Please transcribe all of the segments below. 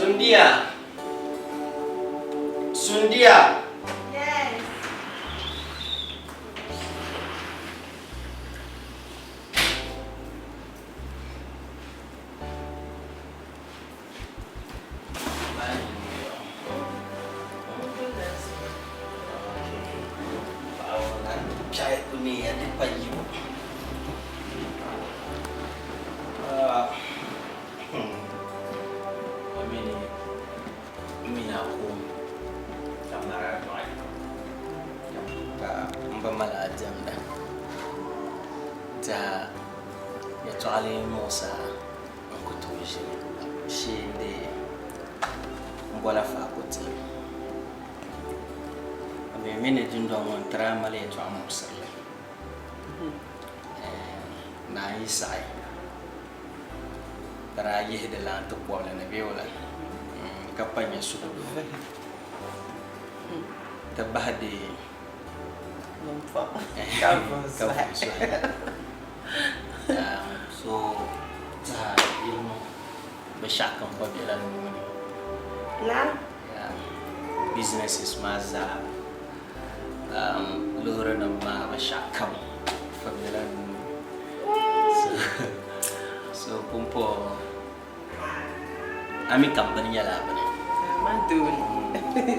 Sundia. Sundia. Yes. Yɛtɔɣili muɣisa n ku tooi ʒini shee n-deei m-bɔla faako ti. A mi mi ni dundɔŋ ŋɔ n-tiri a mali yɛtɔɣ muɣisirili. Naa yi saɣi ka daa yihi di laa nti kɔbili ni bee wula ka pa nya suhudoo ti bahi deei ka vuhi suhi. So tɛha yili ŋɔ binshɛɣu kam gba bela nuu ni. Businesses maa zaa, loorinima maa binshɛɣu kam fa bela nuu ni. So pumpɔŋɔ a mi ka bini nyɛla a bini.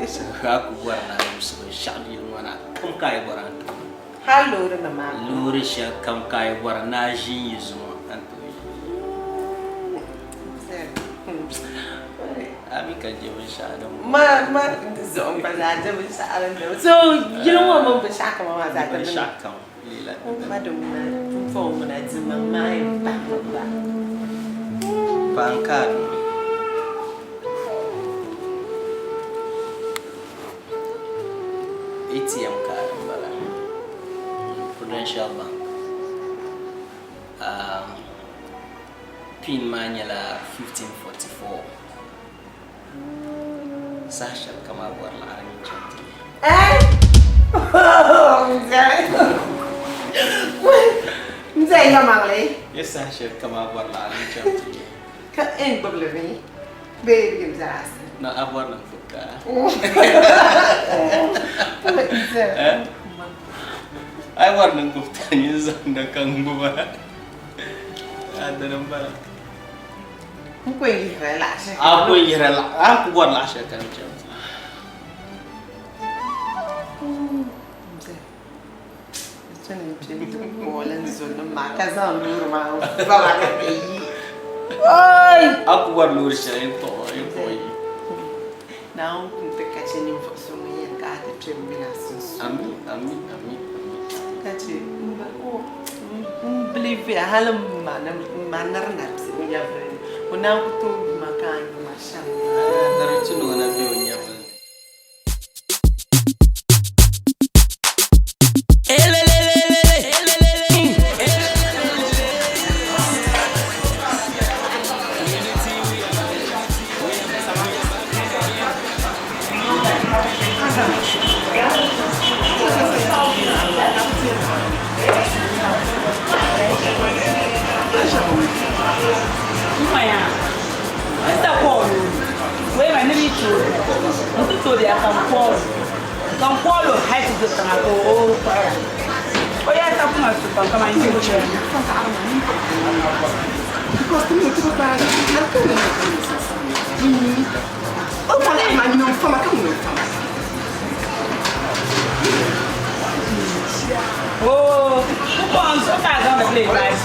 So a ku bɔri ni a yuusi binshɛɣu yili ŋɔ ni a kam ka a yi bɔri a ni tooi. Hali loori nim maa. Loori shɛli kam ka a yi bɔri ni a ʒi n-yi zuŋɔ a ni tooi ʒi. A mi ka je binshɛɣu din bɔŋɔ. Ma ma zuɣu n gba zaa je binshɛɣu din bɔŋɔ. So yili ŋɔ mini binshɛɣu kam maa zaa ti Binshɛɣu kam leela di dini. Ma di ŋuna pumpɔŋɔ ŋuna dimaŋ maa yɛn pahimi gba. Paɣa n kaai ŋɔ. ATM card n bala Prudential Bank pin maa nyɛla 1544 saha shɛli kam a bɔri laɣiri ni chaŋ ti lihi. N zaya yɛlimaŋli. Yɛ saha shɛli kam a bɔri laɣiri ni chaŋ ti lihi. Ka n gbubi li mi bee bɛ yɛn zaa asa. Na a bɔri ni n gbubi ka. A yi bɔri ni n gbubi ta nyin zaŋda ka n gbuba. A dini m-bala. N ku yɛn yihirila laɣ shɛli. A ku yɛn yihirila laɣ, a ku bɔri laɣ shɛli ka n chaŋ ti. A ku bɔri loori shɛli n kpuɣi n kpuɣi yi. Ami ami ami ami. Dari tu ni o na be o nyɛvuli ni. N ti tooi ya ka n koolo ka n koolo hali ti do tiŋa ka o kpuɣira o yaa ta kuma su pam kamani n ti Oh, o ka a zaŋdi play rice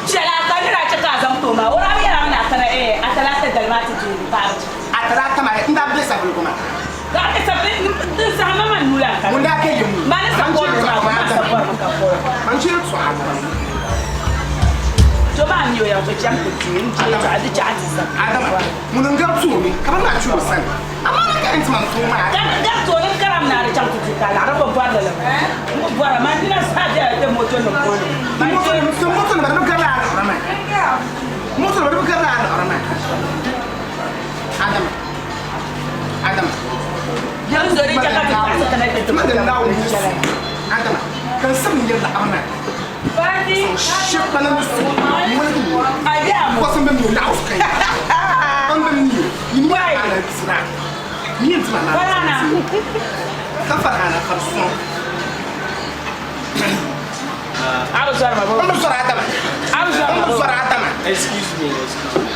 Chɛli a ka nira chɛ ka a zaŋ ti o maa, o daa bi yɛli a mi ni a kana eh a talaata dali maa ti deei paɣibu chɛ. A talaata maa n daa be Savelugu maa. Ka a Savelugu din saha ma man nuu la n kana. Ŋun daa ka yim Ma ni sa kɔɔli maa ka maa sa bɔrimi ka kɔɔli. Man chɛ tɔɣa maa. To maa mi o yɛn ku cham ti deei n deei tɔɣa di chɛ a ti sa. Adama, ŋun n gari tooni ka bɛ maa chɛ o sani. Amaa na ka n ti man tooi maa. Gari tooni n karam ni a di chaŋ ti di ka laɣiri bi bɔri li mi. N bi bɔra man nina zaa bela ti moto nim ŋɔ ni. Ti moto nima di bi garila a liɣiri maa. Moto nima di bi garila a liɣiri maa. Adama, Adama. Yɛm zori chɛ ka ti paɣisi kana ti ti Ti ma din Naawuni ni su. Adama, ka n sib n yɛli laɣiri maa. Shɛba kpana ni su ŋmaligi ni bɔsi n bɛ mi o naɣu ka yi n bɛ mi o yi ni ana dira ni yɛn dira na ka fara ana ka di sɔŋ n bi zɔri adama n bi zɔri adama. Excuse me, excuse me.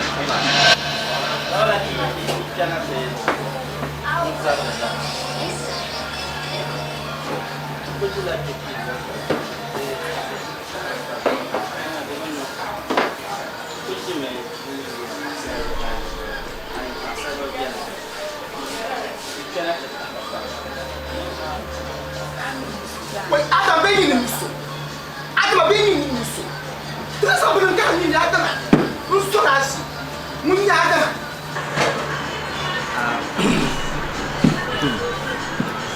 Wai Adam bɛ ɲini muso Adama bɛ ɲini muso Teresa bɛ ka ɲini Adama n sɔrɔ a si mun ɲɛ Adama.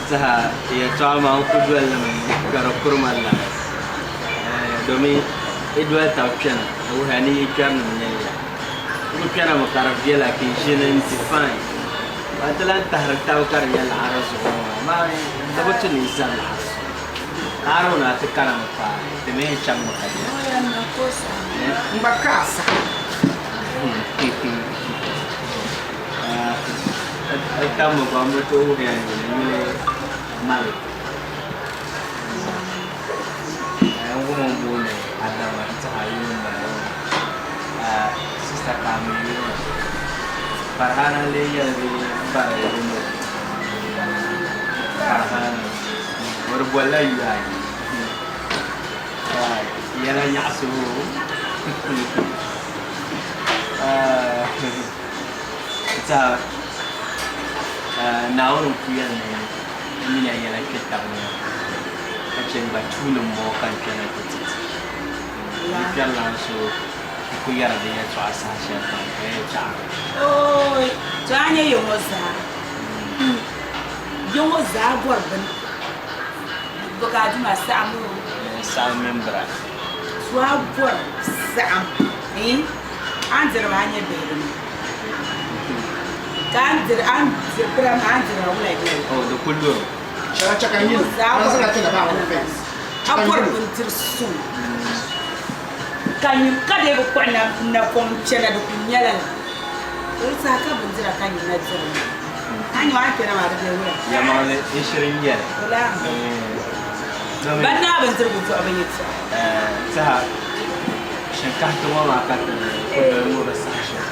Saha yɛltɔɣa maa n ku doli li mi ka di kuri ma la domin i doli tabi kpɛna di wuhiya ni yi kpɛrinima nyɛli ya n ku kpɛna mi ka di viɛla ka yi ʒini n di fine ka ti lahi tahiri tabi ka di nyɛ laɣiri zuɣu ŋɔ maa di bi tu ni yi zani laɣiri zuɣu laɣiri ŋɔ na ti kana mi paai ti mi yɛn chaŋmi ka chɛ. N gba ka a saha. Tammi gba n bi tooi wuhiya ni yuli Malik. N wum n booni Adama n tiɛha yuli n bala maa. Sista ka a mi yuli maa. Farhana n lee yɛli bee m bari yuli Farhana. O di bolila yuya ayi. Yɛla nyaɣisibu. N-tiɛha Naawuni n-ku yɛli ni n mini ya yɛla kpe tab ni ka chɛ n gba tuuli m-bɔŋɔ ka n kpɛna ti ti ti. Di kpɛrilan so n-ku yɛri di yɛltɔɣa saha shɛli kam ka yɛn chaɣiri. Ooi! To a nya ya ŋɔ zaa? Ya ŋɔ zaa bɔri bini. Bɔ ka a dima saɣim o? Saɣim mini bira. To a bɔri saɣim. Iin, a ni diri maa nyɛ bihi dini? Ka a ni diri, a ni diri bira maa, a ni diri maa wula nyɛ li? Oh, di ku luri. Shɛba chɛ ka n yuli, Zaa ka bɔri zaŋ ti na baŋ fence. A bɔri bindiri suŋ ka nyu ka dee bi kpuɣi napɔŋ n-chana di kul nyɛla la. Di saha ka bindira ka nyu na diri mi. A nyu a ni kpɛna maa di bee wula? Yɛlimaŋli n shiri n-nyɛ li. Wula? Domin. Ban naai bindirigu duɣibu yɛltɔɣa. Saha shinkahiti ŋɔ maa ka ti ku doli ŋɔ bi saha shɛli.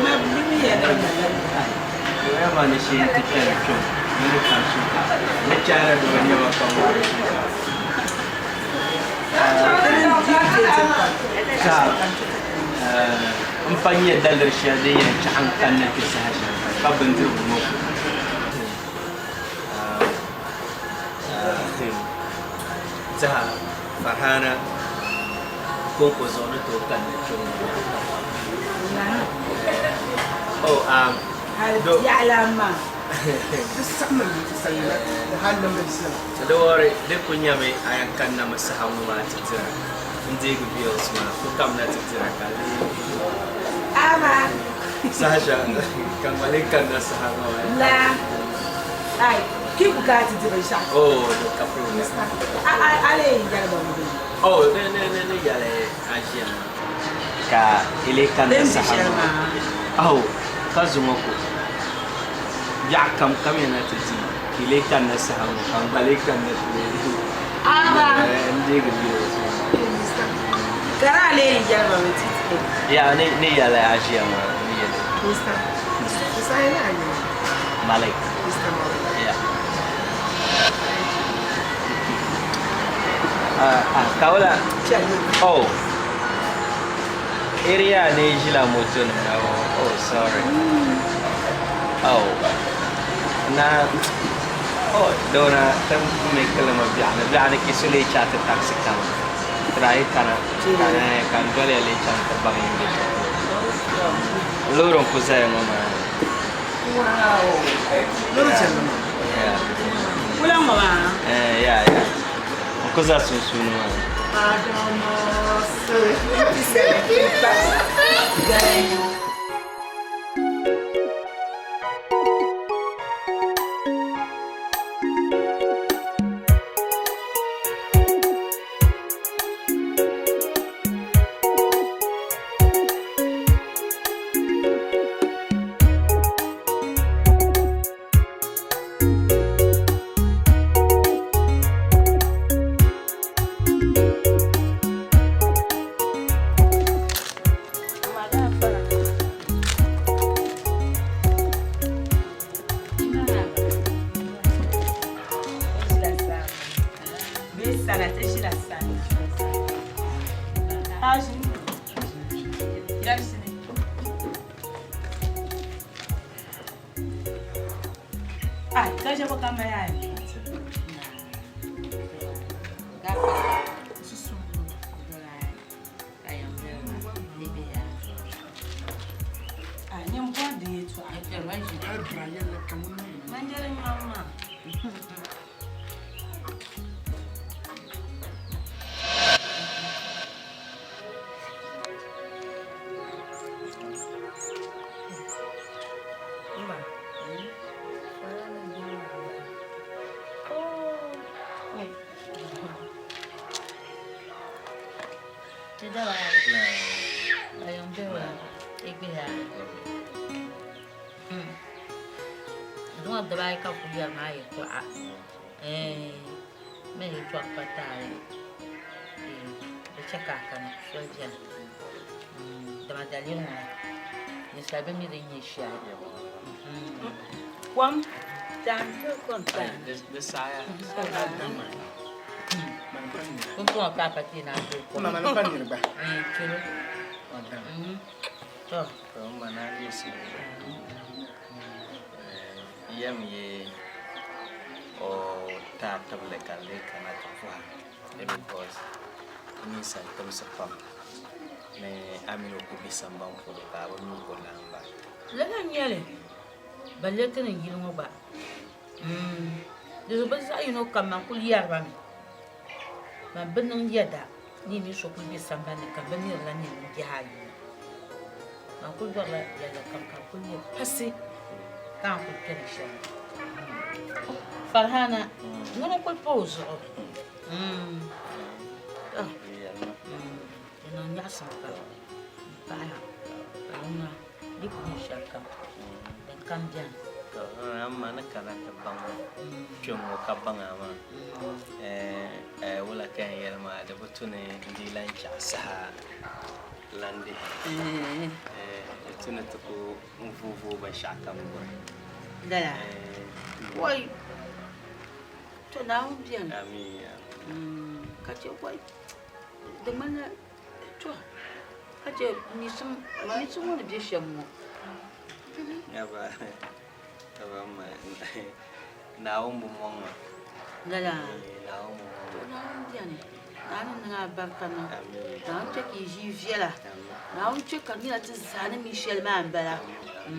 Ma bi mi ya din mali li. Doya maa ni shee nti kpɛri kpɛm ni ni tam shinkaafa. Ni China doo nɛma pam wari shinkaafa. Saha m pa nya daliri shɛli din yɛn chaɣi n kanna kpe saha shɛli ka bindirigu ŋɔ ku. Saha Farhana konko zuɣu ni tooi kanna kpe ŋɔ maa. Oh, um, Hali biɛɣu maa. Di saɣimi li ti saɣim la di hali nim bin sima. Di wari di ku nyami a yɛn kanna mi saha ŋɔ maa ti dira n deegi bills maa ku kamina ti dira ka lee Ama. Saha shɛli ka ŋma lee kanna saha ŋɔ maa. La. Ai, ki ku ka ti di binshɛɣu. Oh, di ka problem. A a a lee yɛli ba mi. Oh, ne ne ne ne yɛli a ʒiya maa. Ka i lee kanna Din di saha shɛli ŋɔ maa. Oh, ka zuŋɔ ko biɛɣu kam kamina ti di ka i lee kanna saha ŋɔ ka n gba lee kanna ti lee Ama. n deegi bills maa. Ka a lee yɛli ba mi ti ti. Ya, ne ne yɛli a ʒiya maa ne yɛli. Mr. Mr. Ayana Ayana. Malik. Mr. Malik. Yeah. Kawula. Oh. Area ne ʒila moto ni na oh sorry. Oh. Na oh dona tam me kalama biɛɣuni biɛɣuni ki so lee chaati taxi kam try kana kana kan doli lee chaŋ ti baŋ yin be shɛli. Loori n ku zaya ŋɔ maa. Wow. Loori chɛli maa. Yeah. Wula ŋɔ maa? Eh, yeah, yeah. N ku za sunsuuni maa. Adama se. Bee sana, ti ʒila sani. A ʒini. Ya ʒini. Ai, ka ʒe bɔ ka mali ayi. A nyɛ bɔri di yɛltɔɣa. Manjɛri ŋmaŋ maa. Dibaayi ka kuli yɛri maa yɛltɔɣa mi yɛltɔɣa pa taali di chɛ ka a kana soli biɛni dama daliri ŋuna ninsal bi mi din nyɛ shɛli kom kom Di saɣaya. Pumpɔŋɔ ka a pa ti naan tooi kom. Mama ni pa niriba. Kilo. To. To n ma naa yiɣisi yɛm yi o taai tibili ka di lee kana ti puha ni because ninsal timsi pam ni a mini o ku be sambani polo ka a bi mi o laamba. Lala n-nyɛ li, balle ti ni yili ŋɔ gba. Di zuɣu bɛ zaɣ yino kam man kul yɛri ba mi, Man bi niŋ yɛda ni yi mini so kul be sambani ni ka bɛ nirila nyɛ ŋun biɛhi ayi ŋɔ. Man kul bɔrila yɛlli kam ka di kul nyɛ pasi ka a ni kul kpɛri shɛli. Farhana, ŋuni n-kul pa o zuɣu. Tɔ! Di niŋ nyaɣisim pam m-pahi ka ŋuna di ku nyɛ shɛlikam, din kam beni. Tɔ! Amaa ni kana ti baŋ kpe ŋ-ŋɔ ka baŋ a maa, wula ka yɛn yɛli maa, di bi tu ni n dii lan chaɣ saha lan dihi. Di tu ni ti ku n-vuui vuui binshɛɣukam guri. Lala? Wai! Tɔ! Naawuni beni. Amii! Ka chɛ wai! Di ŋmanila to ka chɛ miisim ŋɔ ni be shɛm ŋɔ. Yaba, yaba ma, Naawuni bi mɔŋ ma. Lala. Naawuni bi mɔŋ ma. To Naawuni beni. Naawuni niŋ a barika niŋ. Naawuni chɛ ka yi ʒii viɛla. Naawuni chɛ ka di nyɛla ti zaa ni mi shɛli maa m-bala. M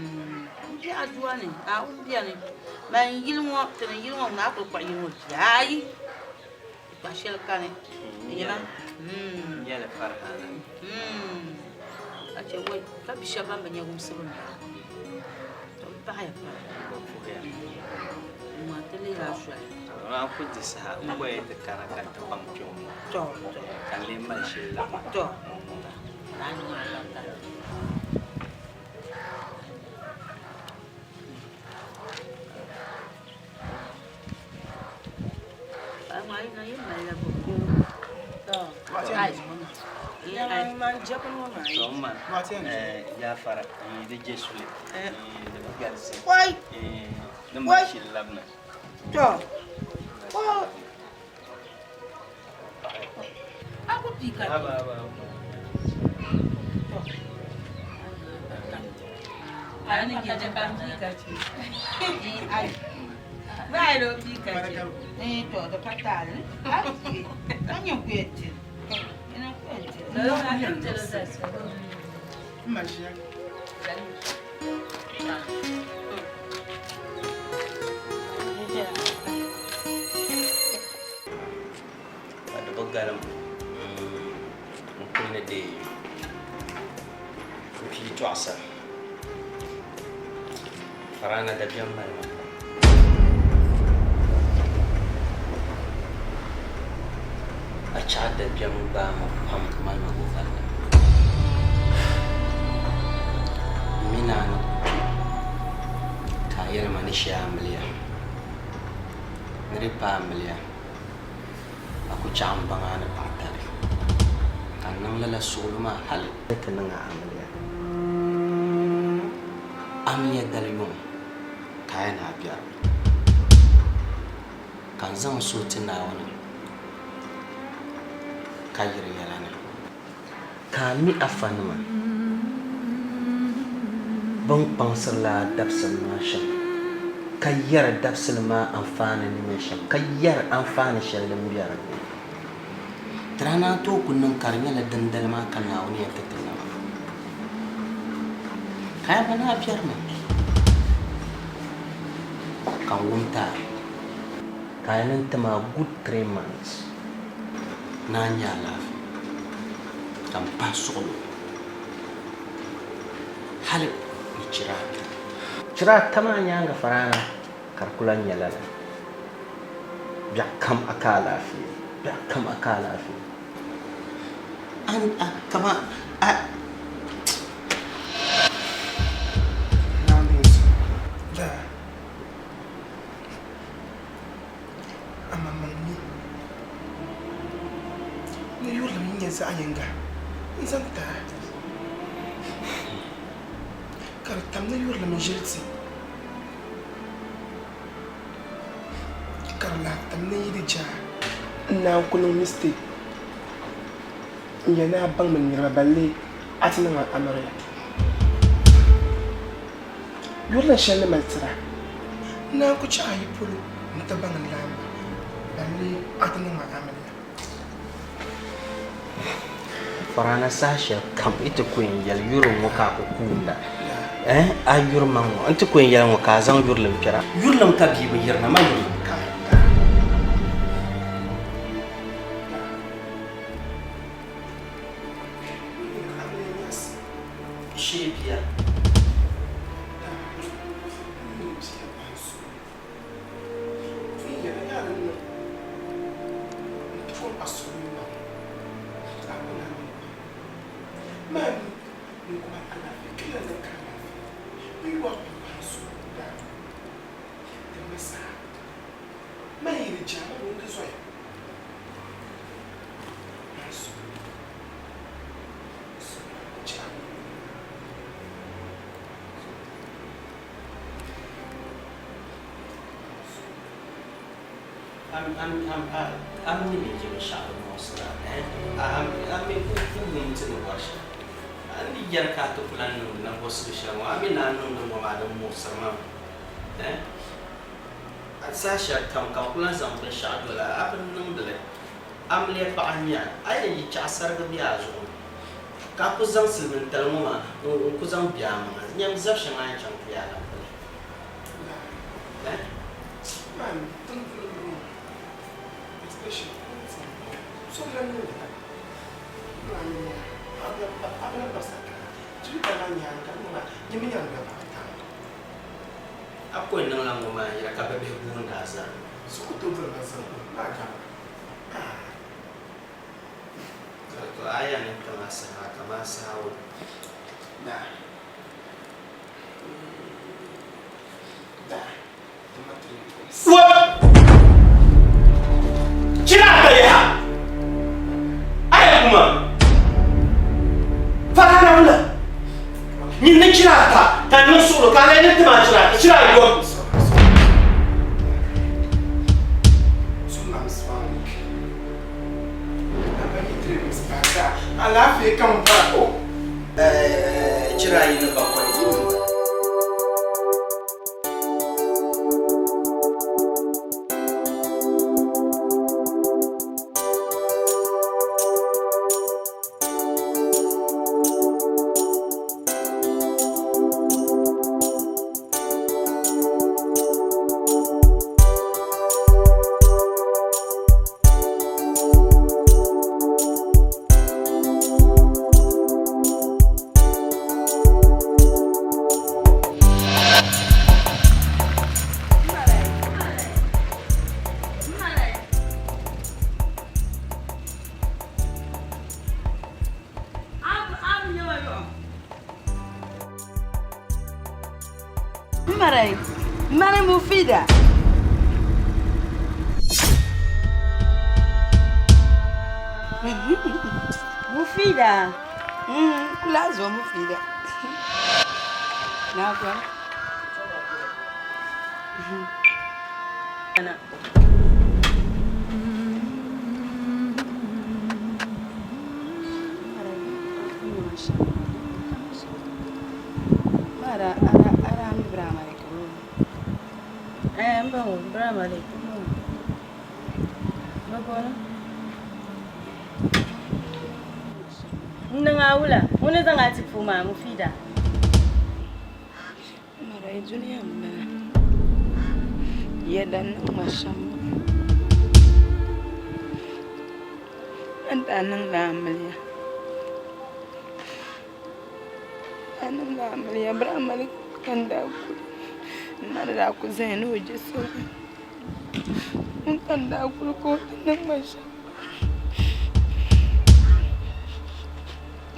be adua ni, Naawuni beni. Man yili ŋɔ, ti ni yili ŋɔ, ŋuna a kuli kpuɣi yili ŋɔ bihi ayi. Kpa shɛli kani di nyɛla Nyɛli farihana. Ka chɛ wai ka bi shɛba ban bi nya wumsibu mi to m paɣiya pam. Bɛ puhiya. N ŋma ti lihiri a soli. A ku di saha n gba yi ti kana ka ti baŋ kpe ŋɔ. To to. Ka n lee mali shili laɣim. To. Naa niŋ alibarika. Jaafara di je suli di bi galisi ni mali shili labina. Ka di bi galim n kuli ni deei n pii tɔɣisa Farana dabiɛm mali ma pam. A chaɣ dabiɛm gbaai ma pam ka mali ma govalli. M mi ni a ni ku kpi ka a yɛli ma ni shee amiliya, ni di paai amiliya a ku chaɣ m-baŋ a ni paɣ tali, ka n niŋ lala suɣilo maa hal ni ti niŋ a amiliya. Amiliya dali yuŋ ka a yɛn a biɛri, ka n zaŋ n suhu ti Naawuni. ka yiri yɛla ni. Ka a mi afanima bɛn kpaŋsiri lala dabisili maa shɛm, ka yɛri dabisili maa anfaani ni nyɛ shɛm, ka yɛri anfaani shɛli din be di ni. Ti daa naan tooi ku niŋ ka di nyɛla dindali maa ka Naawuni yɛn ti ti nama. Ka a ba naa biɛri ma ka n wum ti a, ka a niŋ ti ma good 3 months ni a nya alaafee ka m pahi suɣilo hali ni chira ata. Chira ata maa nyaaŋa farana ka di ku lan nyɛ lala. Biɛɣu kam a ka alaafee, biɛɣu kam a ka alaafee. A ni a kaman a. Naawuni n-so daa amaŋmaŋ mi ni yurilim yi nyɛ zaɣ yiŋga n-zaŋ ti a, ka di tam ni yurilim n-ʒili ti. Ka di lahi tam ni yi di jaa. N naan ku niŋ mistake n yɛli ni a baŋ mi niriba balle a ti niŋ a amiliya. Yurilim shɛli ni mali tira, n naan ku chaŋ a yi polo n-ti baŋ n laamba balle a ti niŋ ma amiliya. Farana saha shɛli kam yi ti ku yɛn yɛli yuri ŋɔ ka a ku kuunda eh a yuri ma ŋɔ n ti ku yɛn yɛli ŋɔ ka a zaŋ yurilim kpɛra yurilim ka bia bi yirina ma yurilim ka shee bia. A mi ni je binshɛɣu din muɣisiri a, a mi ku wum ti ni bɔri shɛli. A ni yɛri ka a ti ku lan niŋdi namboosigu shɛli ŋɔ, a mi naan niŋdi ŋɔ maa din muɣisiri ma mi. A saha shɛli kam ka n ku lan zaŋ binshɛɣu dol a, a bi niŋdi li. Amiliya paɣa n-nyɛ a, a yɛn yi chaɣ sarigi be a zuɣu ni, ka a ku zaŋ silimiintali ŋɔ maa n-ku zaŋ be a maŋa. Nyam zab shɛŋa a ni chaŋ ti yaa lan pili. A ko niŋla ŋɔ maa yɛla ka bibihi guuni a zaa. To a yɛn ni tim a saha kaman saha o. What? Chira ata yaha. Aya kuma. Farana wula. Nyin ni chira ata ka niŋ suɣulo ka a lahi ni tima chira ata chira ayɔbu. Alaafee ka n bɔra o. Chira ayi ni bakɔi. Mari Mufida. Mufida. Kula zo Mufida. Na kwa. Ana. A daa mi Biramalek bee? Ɛɛh m ba ŋɔ Biramalek m ba ŋɔ. Bɛ bɔni. N niŋ a wula? Ŋuni zaŋ a ti puu maa Mufida? Marayi dunia m-bala. Yɛda niŋ ma shɛm A ni daa niŋla amiliya. A niŋla amiliya Birahamani ka n daa kuli. N ma ni daa kuli zaya ni o je soli. Ŋun ka n daa kuli ka o ti niŋ ma shɛm.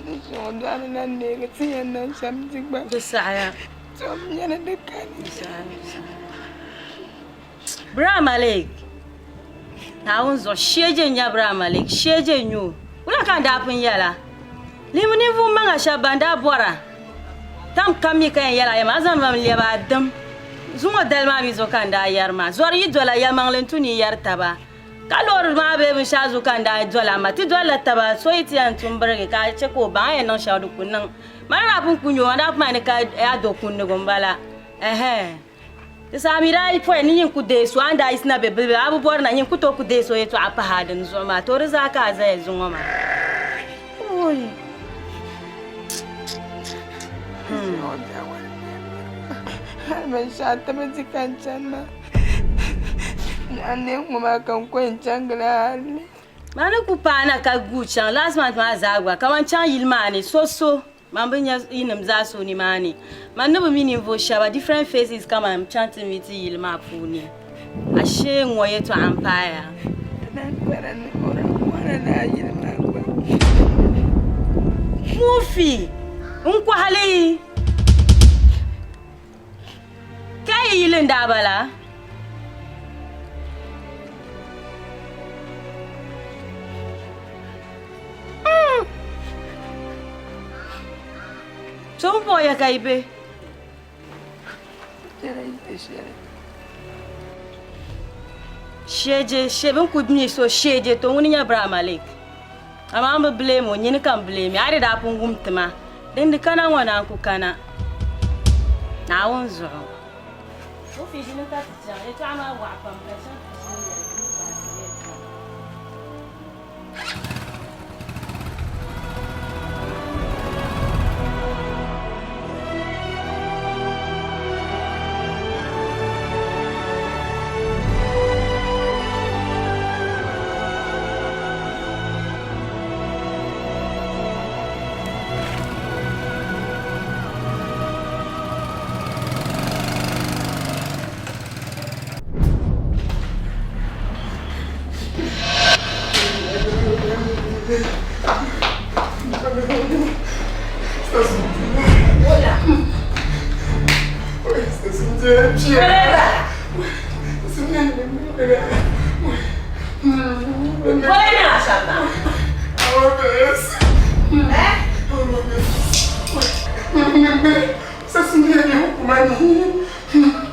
Ni zuɣu dɔɣili na neegi ti yɛn niŋ shɛm di gba. Di saɣiya. Tom nyɛla di kani. Di saɣiya, di saɣiya. Bra Malik, Naawuni zuɣu sheeje n-nya Bra Malik, sheeje n-nya o. Wula ka n daa pun yɛl a? Lihimi ninvuɣ maŋa shɛba ban daa bɔra tam kam mi ka yɛn yɛl a yɛm, a zaŋdi ma mi lɛbi a dim. Zuŋɔ dali maa mi zuɣu ka n daa yɛri maa. Zɔri yi dola yɛlimaŋli n-tu ni yi yɛri taba. Ka loori maa bee binshɛɣu zuɣu ka n daa doli a ma. Ti dolila taba, so yi ti yɛn tum birigi ka a chɛ ka o baŋ a yɛn niŋ shɛli di ku niŋ. Ma ni daa pun ku nya o, a daa pun mali ni ka a do kundigu m-bala. Ɛhɛɛ. Di saha mi daa yi pɔi ni nyin ku deei so, a ni daa yiɣisi na be bilibili, a bi bɔri na nyin ku tooi ku deei so yɛtɔɣa pahi a dini zuɣu maa, to di zaa ka a zaya zuŋɔ maa. Ooi! Hali binshɛɣu ti bi di ka n chani maa. A ni ŋɔ maa ka n ko yɛn chaŋ gili hali. Maa ni ku paai na ka guui chaŋ last month maa zaa gba kaman chaŋ yili maa ni so so man bi nya yinim zaa so ni maa ni man ni bi mi ninvuɣu shɛba different faces kaman chaŋ ti mi ti yili maa puuni ashee ŋɔ yɛtɔɣa n paaya. Mufi n kɔhili. Ka yi yili n-daa bala? So m-buɣi ya ka yi be? Sheje, she, bɛ ni kuli mi so Sheje, to ŋuni n-nyɛ Bra Malik. Amaa m bi blame o, nyini ka m blame a di daa pun wum ti ma. Din di kana ŋɔ naan ku kana. Naawuni zuɣu. O fi ʒini ka ti chaŋ, yɛtɔɣa maa waɣa pam ka chaŋ ti ʒini yɛli ti ni paai ti yɛltɔɣa.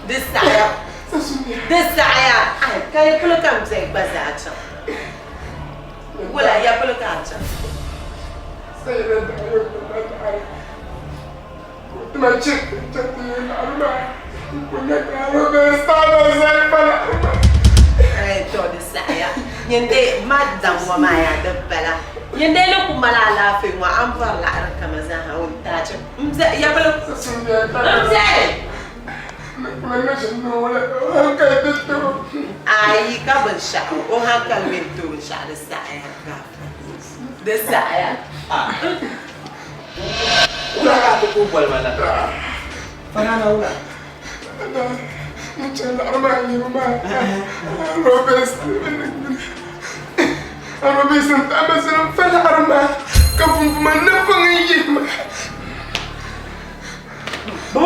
Di saɣiya, di saɣiya, ka ya polo ka m biɛhi gba zaa chaŋ. Wula ya polo ka a chaŋ. To di saɣiya, nyin dee ma daŋ ŋɔ maa yaa di bala. Nyin dee ni ku mali alaafee ŋɔ a ni bɔri laɣiri kama zaaha o ni taai M biɛhi ya polo. M biɛhi. Ayi ka binshɛɣu o hankali mi n-tooi binshɛɣu di saɣiya gaafara di saɣiya. Wula ka a ti kuhi boli ma la? Farhana wula? Bɛ bi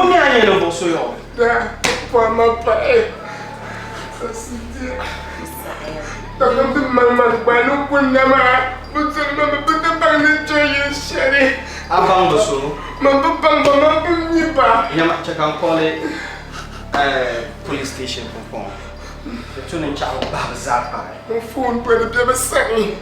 mi a ni nyɛ ninvuɣ so yɔɣɔ. A baŋ bi so? Nyama, chɛ ka n kɔli police station pumpɔŋɔ. Di tu ni n chaɣi bi bahi bi zaa paai. N phone gba di be bi sani.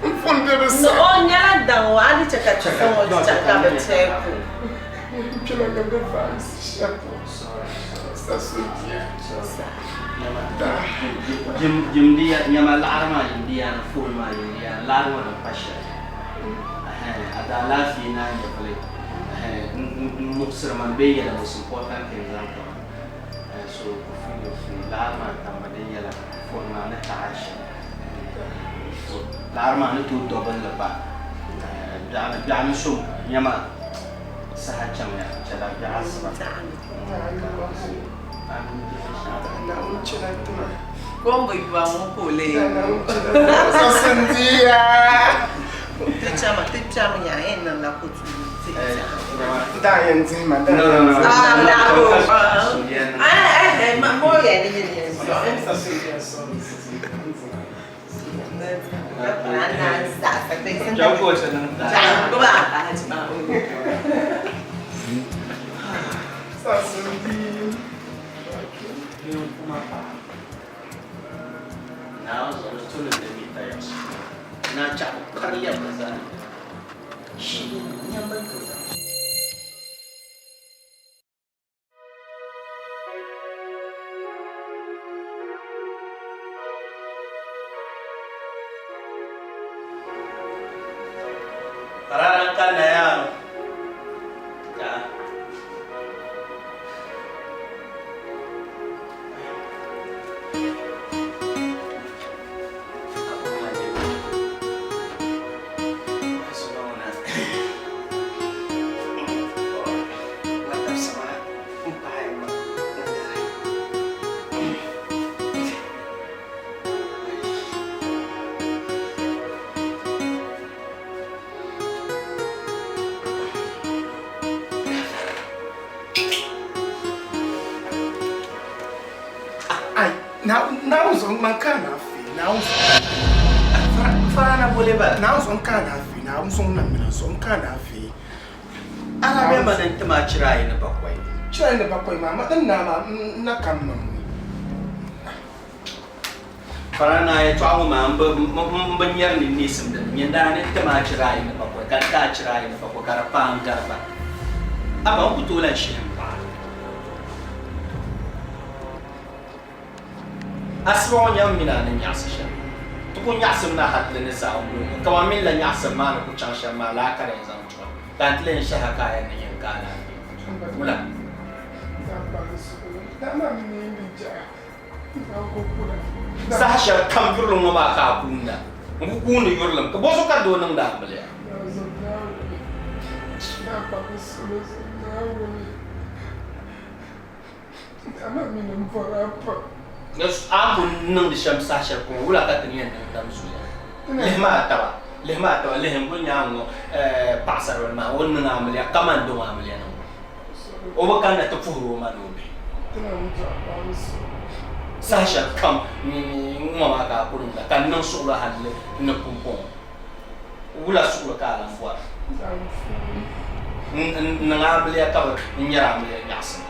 N phone be bi sani. O nyɛla daŋ o, a ni chɛ ka ti zaŋ o chaŋ ka bɛ check o. N kpɛma ka bɛ vaai shɛbu. Sasundia. Jimdi nyama laɣari maa jimdi yaani foon maa jimdi yaani laɣari ŋɔ din pa shɛli. A daa laafee naa nyɛvili n muɣisiri ma bee yɛla most important thing zaŋ ti ma. So ku feel your free. Laɣari maa tammi din yɛla foon maa ni taɣi shɛli. Laɣari maa ni tooi dɔbinli gba. Biɛɣuni so nyama saha chaŋya chɛla biɛɣu asiba. Ko n bi yuwa ŋɔ ka o lee Ti chama ti kpɛmi nya a yɛn niŋla kotuuli ti Ranar kana yaro. Ta. Ai, Naawuni zuɣu man ka alaafee Naawuni zuɣu. Farana bole bala. Naawuni zuɣu n ka alaafee Naawuni zuɣu na mina zuɣu n ka alaafee. Ala bɛ ma ni tima chira ayi ni bakɔi. Chira ayi ni bakɔi maa ma n naa maa n na kam mam ni. Farana yɛtɔɣa ŋɔ maa m bi nyari ni neesim din ni. Nyɛ daa ni tima chira ayi ni bakɔi ka n ti a chira ayi ni bakɔi ka di paai n gari ba. A ba n ku tooi lan shihi m paɣa. Asiba ŋɔ nyam mini a ni nyaɣisi shɛm. Ti ku nyaɣisim na hal di ni zaa n-ŋɔ ŋɔ. Kaman mini la nyaɣisim maa ni ku chaŋ shɛm maa laa ka di yɛn zaŋ tuhi. Ka n ti lee shɛhi a ka a yɛn ni yɛn ka alaafee. Wula? Saha shɛli kam yurilim ŋɔ maa ka a kuunda. N ku kuundi yurilim, ka bɔzuɣu ka doo niŋdi amiliya? A ni ku niŋdi shɛm saha shɛli pɔŋɔ, wula ka ti ni yɛn niŋ tam zuya? Lihimi a taba, lihimi a taba, lihi n-kuli nya a ŋ-ŋɔ paɣisaribila maa, o ni niŋ amiliya kaman di ŋɔ amiliya niŋbu. O bi kanna ti puhiri o ma ni o bihi. Saha shɛli kam ŋ-ŋɔ maa ka a ku niŋda, ka n niŋ suɣilo hal ni pumpɔŋɔ. Wula suɣilo ka a lan bɔra? N niŋ amiliya ka bi nyari amiliya nyaɣisim.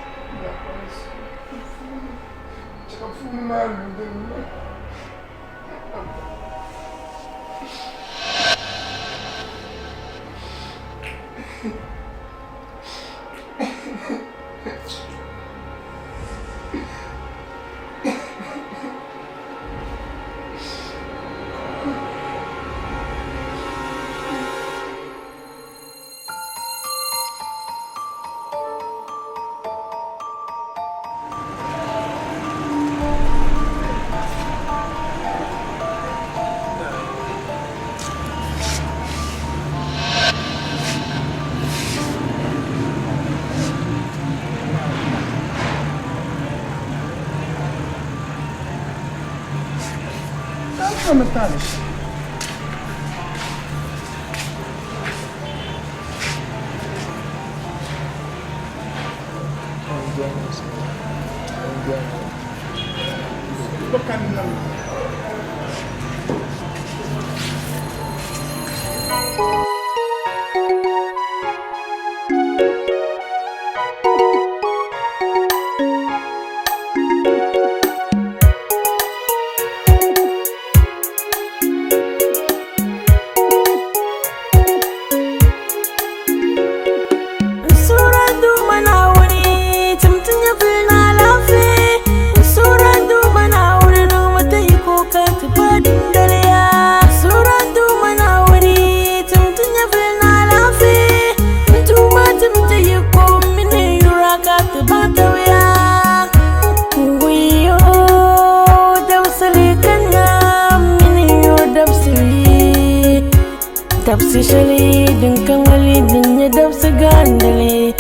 Dabsi shɛli din ka ŋmali din nyɛ dabsi gandili.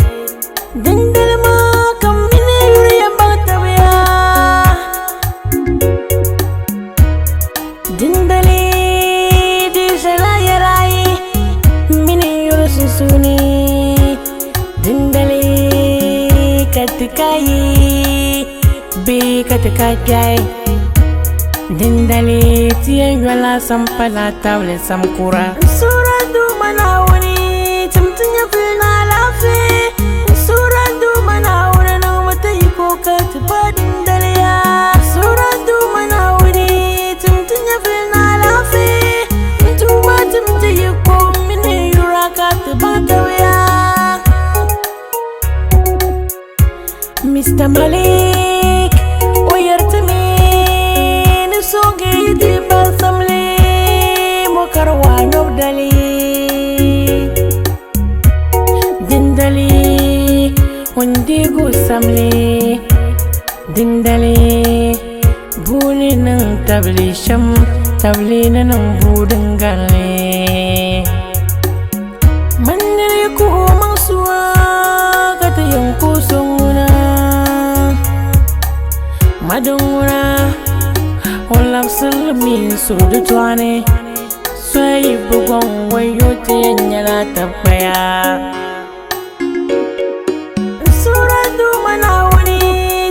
Dindali maa ka m mini yuri yɛn baŋ tabiya. Dindali di ʒɛla yɛla ayi m mini yuri sunsuuni. Dindali ka ti ka yi bee ka ti ka kpɛhi. Dindali ti yɛn yɔla sampala tabili samkura. N suhiri a Duuma Naawuni tim ti nyɛvili ni alaafee. N suhiri a Duuma Naawuni niŋmi ti yiko ka ti pa dindali ya. N suhiri a Duuma Naawuni tim ti nyɛvili ni alaafee. N Duuma tim ti yiko mini yura ka ti baŋ tabiya. Mr. Malik, o yɛri ti mi ni soogi yi ti baŋsimli mɔkari waa nyɔbu dali. Dindali ŋun deegi o samli, dindali bua ni niŋ tabili shɛm, tabili ni niŋ bua din garili. Man niri kuhi o maŋ suwa ka ti yɛn ku so ŋuna. Madin ŋuna o labisirili mi n-suhi di tɔɣu ni. Soya yi bi gɔŋ wayo ti yɛn nyɛla tabikpaya. N suhiri a Duuma Naawuni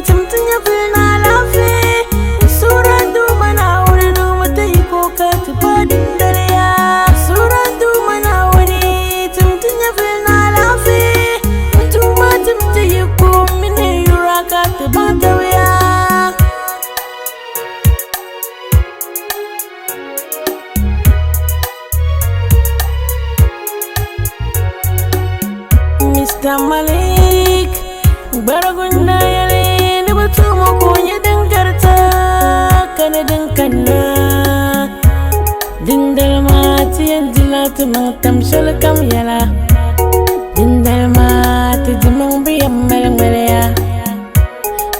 tim ti nyɛvili ni alaafee. N suhiri a Duuma Naawuni niŋmi ti yiko ka ti pa dindali ya. N suhiri a Duuma Naawuni tim ti nyɛvili ni alaafee. N Duuma tim ti yiko mini yura ka ti baŋ tabiya. Mr. Malik gbarigu n-daa yɛli ni bɛ tumo ka o nyɛ din garita ka ni din kanna. Dindali maa ti yɛn dila ti maŋ tam shɛli kam yɛla. Dindali maa ti dimaŋ bi yɛn mali ŋmaliya.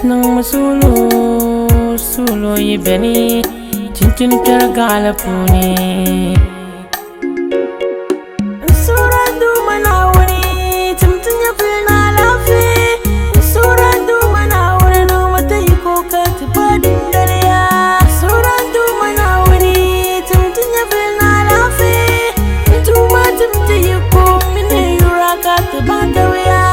Niŋmi suulu, suulu yi beni chinchini kpɛri gaɣali puuni. N suhiri a Duuma Naawuni tim ti nyɛvili ni alaafee. N suhiri a Duuma Naawuni niŋmi ti yiko ka ti pa dindali ya. N suhiri a Duuma Naawuni tim ti nyɛvili ni alaafee. N Duuma tim ti yiko mini yura ka ti baŋ tabiya.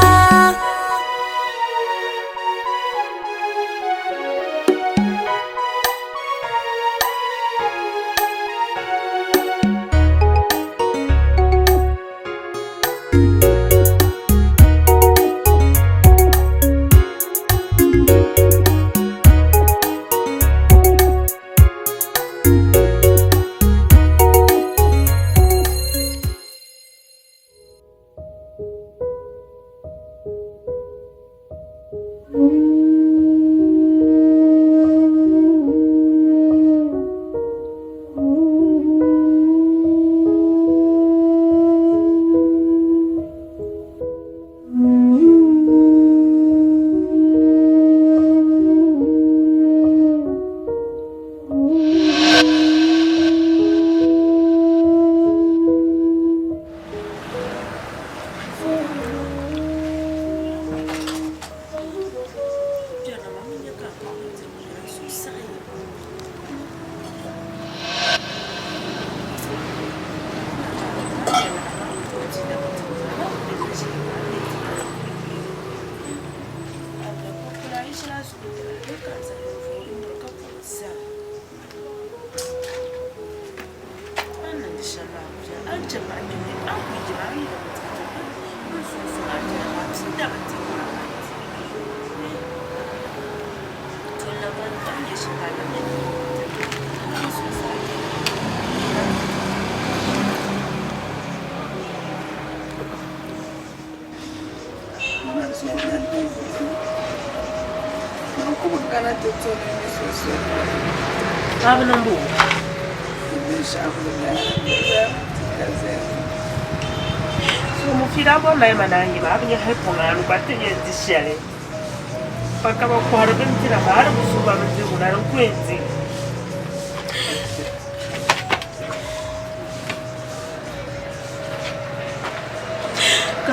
Pa ka bɛ kɔhiri bindira maa, a di bi suhi ba bindirigu na di n-ku yɛn di.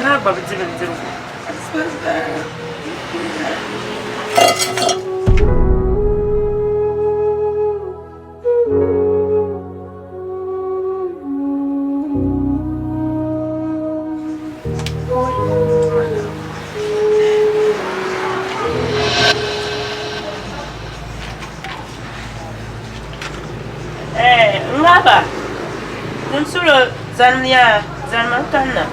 Naa gba bi di bindirigu. Eh, ŋaba. N sulo zanimiya, zanima n kanna.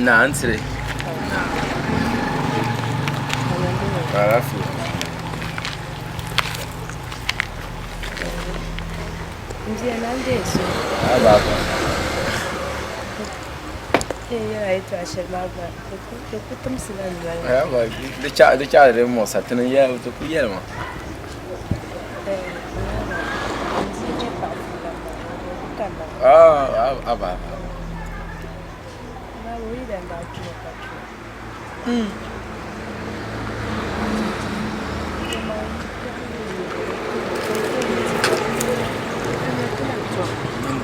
Na n tiri. Na. Alaafee. Bia na n deei so. Aba aba. N yɛla yɛltɔɣa shɛli maa gba di ku timsila n noli. Aba di cha di cha di muɣisa ti ni yɛli ti ku yɛli ma. Ah aba aba.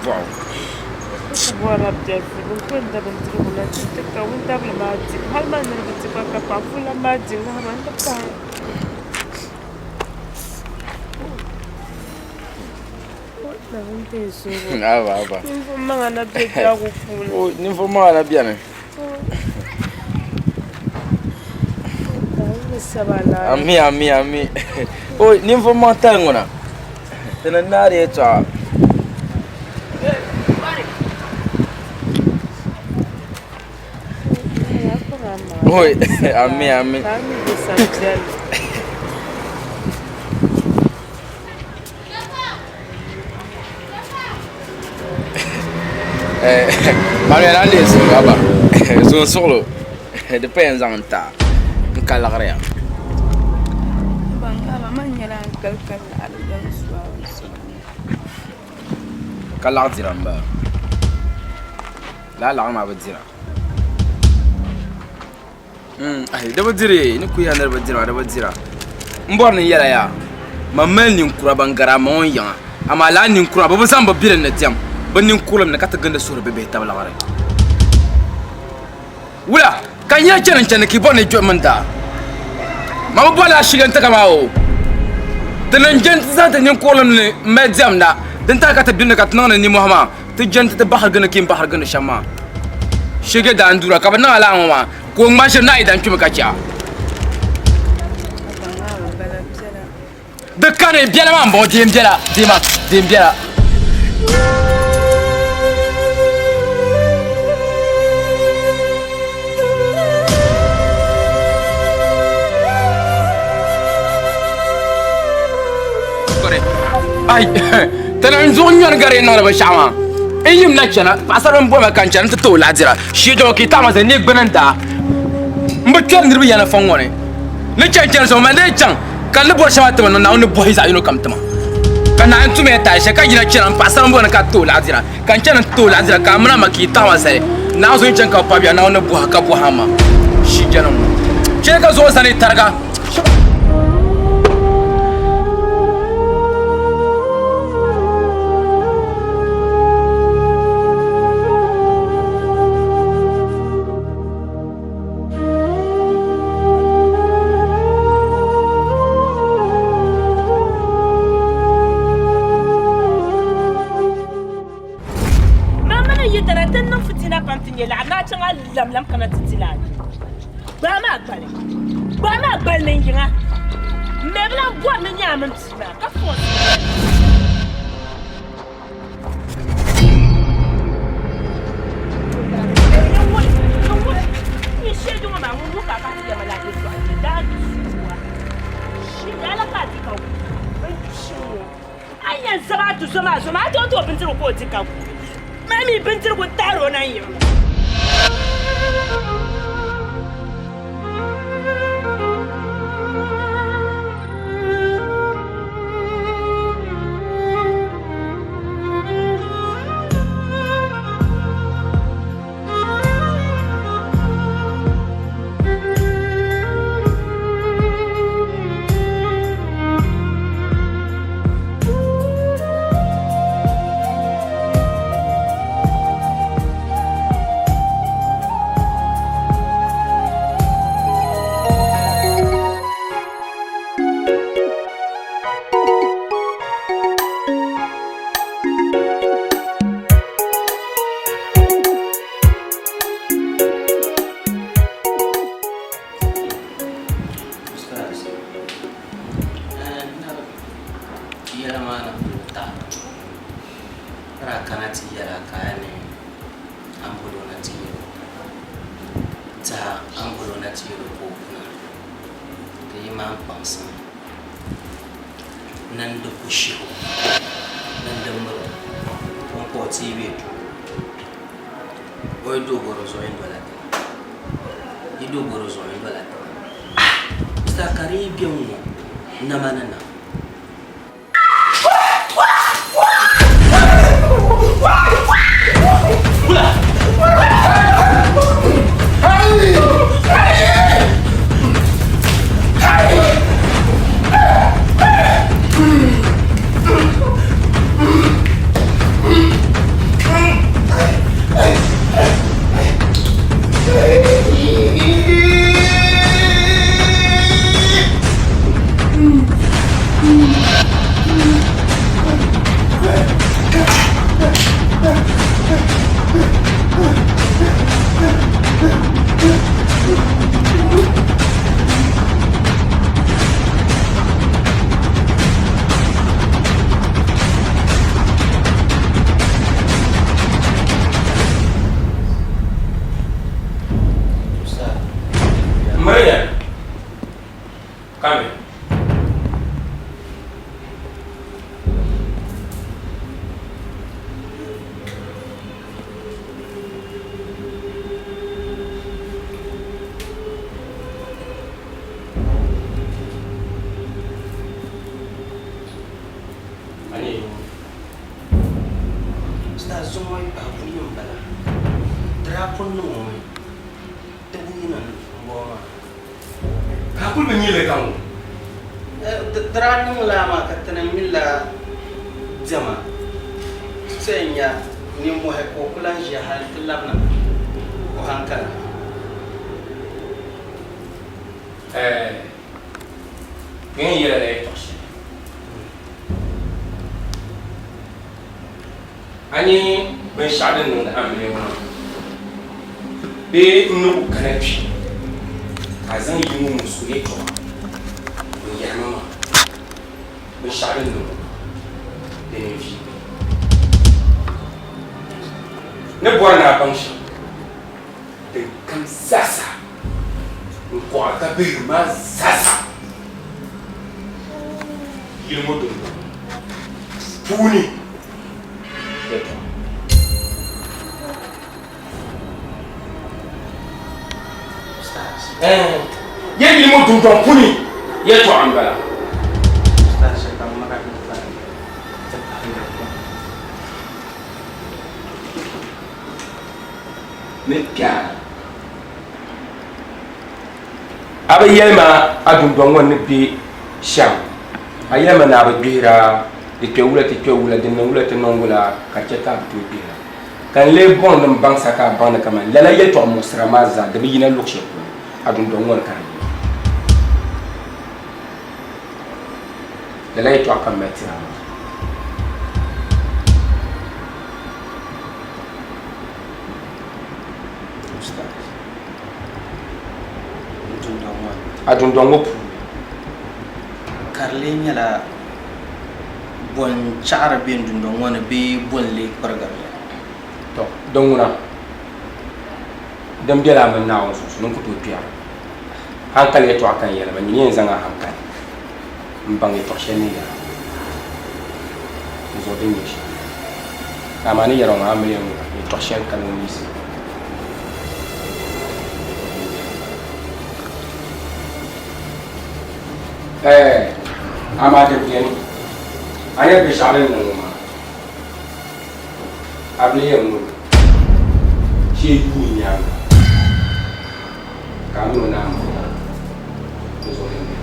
Bɔɣu. Bɔra biɛri bin ku n da bindirigu na ti ti ka wuntabili maa di hali maa ni bi di gba ka paɣa fuula maa di ŋahama n ti pahi. Aba aba. Ninvuɣu maŋa na bɛ biɛhigu puuni. O ninvuɣu maŋa na bɛni. Ami ami ami. O ninvuɣu maŋ tali ŋuna. Ti ni naari yɛltɔɣa. Oi, ami ami. Manuel an deei suŋ aba zuŋ suɣulo di pa yɛn zaŋ n ta n ka liɣiri ya. Ka laɣa dira n bala lala laɣa maa bi dira di bi diri ni ku yɛli ni di bi dira di bi dira n bɔri ni n yɛla yaa man mali ninkura ban gari a ma ŋɔ yiŋa amaa lala ninkura bi bi zaŋ bi bilim ni diɛm bi ninkurilim ni ka ti gindi suhuri bibihi tabi liɣiri wula ka n yɛn chani n chani ka i bɔri ni i kpɛhi mini daa ma bi bɔrila ashili n ti ka maa o ti ni jɛn ti zaŋ ti ninkurilim ni n mali diɛm la din tahi ka ti bilim ni ka ti niŋdi nimmohi maa ti jɛn ti ti bahiri gindi ka n bahiri gindi shɛm maa shege daa n dura ka bi niŋ alaa ŋɔ maa ka o ŋma ʒiri na yi dan kpimi ka chɛ a di kani biɛla maa n bɔŋɔ deem biɛla deema deem biɛla. Ai tana n zuɣu nyɔri gari n niŋdi binshaɣu maa n yim na chana paɣasara n bɔma ka n chana n ti ti o laɣadira shee dɔŋ ka i taɣama zali ni gbuni n daa n bi kpɛri niriba yana fɔŋ ŋɔ ni ni chani chani zuɣu man dee chaŋ ka n ni bɔri shɛm maa tima niŋ Naawuni ni bɔhi zaɣ yino kam tima ka Naawuni tumya taali shɛli ka yina chana n paɣasara n bɔri ni ka ti o laɣadira ka n chani n ti o laɣadira ka a mini a ma ka i taɣama zali Naawuni zuɣu n chaŋ ka bi pabiya Naawuni ni bɔhi ka bɔhi a ma shee jɛlim ŋɔ chɛ ka zuɣu zani tariga. Mama ni yi dana ti niŋ fitina pam ti nyɛ laɣa naa chaŋ a lamlam kana ti ti lahi gbaai maa gbali gbaai maa gbali ni yiŋa m mi bi lahi bɔri ni nyɛ a mini bia maa ka fɔɔsi A yɛn zaba a tuzo maa zuɣu maa, a tooi ti o bindirigu ka o di ka guui. Maa mi bindirigu n-tahiri o na n-yiɣi. o taali. Ka daa kana ti yɛl a ka a ni a ni bol o na ti yɛl o. Tɛha a ni bol o na ti yɛl o ka o kuna, di yi maan kpaŋsim ni n di ku shih o ni n di mir o pumpɔŋ ti yi be duu. O yi do gɔro zuɣu yi dola tiŋa, yi do gɔro zuɣu yi dola tiŋa. Star ka di yi be ŋ-ŋɔ nama ni na. Miriya, kami. Ani star zuŋɔ yi pahi buyi m-bala. Di daa pun niŋ o mi di buyi ni m-bɔŋɔ maa. Ka a kuli bi nya li ka ŋɔ? Di daa niŋ laa maa ka ti ni milla diɛma ti yɛn nya nimmɔhi ka o ku lahi ʒiya hali nti labina o haŋkali. Ɛɛh, bɛ yɛn yɛla la yɛtɔɣ shɛli. A nya binshɛɣu din niŋdi amiliya ŋɔ maa bee n ni ku kana kpi ka a zaŋ yi ŋɔ ŋun su yɛtɔɣa n-yɛri ma maa, binshɛɣu din niŋ di ni n-vi. N ni bɔri ni a baŋ shɛm din kam zaasa n kɔɣa ka bihiri maa zaasa yili ŋɔ dundɔŋ puuni yɛtɔɣa. Yɛ yili ŋɔ dundɔŋ puuni yɛtɔɣa m-bala. Ni kpɛha. A bi yɛli ma a dundɔŋ ŋɔ ni be shɛm. A yɛli ma ni a bi gbihira, di kpe wula ti kpe wula, di niŋ wula ti niŋ wula, ka di chɛ ka a bi tooi gbihira. Ka n lee bɔŋ ni m baŋ sa ka a baŋ ni kaman lala yɛtɔɣ muɣisira maa zaa di bi yina luɣ shɛli polo, a dundɔŋ ŋɔ ni ka di yina. Lala yɛtɔɣa ka m mali tiri a maa. A dundɔŋ ŋɔ puuni. Ka di lee nyɛla bɔ n-chaɣiri be n dundɔŋ ŋɔ ni bee bɔ n-lee kpirigiri li? Tɔ! Din ŋuna, din bela a mini Naawuni sunsuuni n-ku tooi kpɛri. Haŋkali yɛtɔɣa ka n yɛli ma, nyini yɛn zaŋ a haŋkali m-baŋ yɛtɔɣ shɛli ni yɛra n zuɣu din nyɛ shɛm. Amaa ni yɛra ŋɔ amiliya ŋuna, yɛtɔɣ shɛli kani ŋun yiɣisi Ɛɛ, amaa di beni, a nya binshɛɣu din niŋ ŋɔ maa, a bi yɛn ŋuni shee yuui nyaaŋa ka a min o naan bɔra n zuɣu din beni.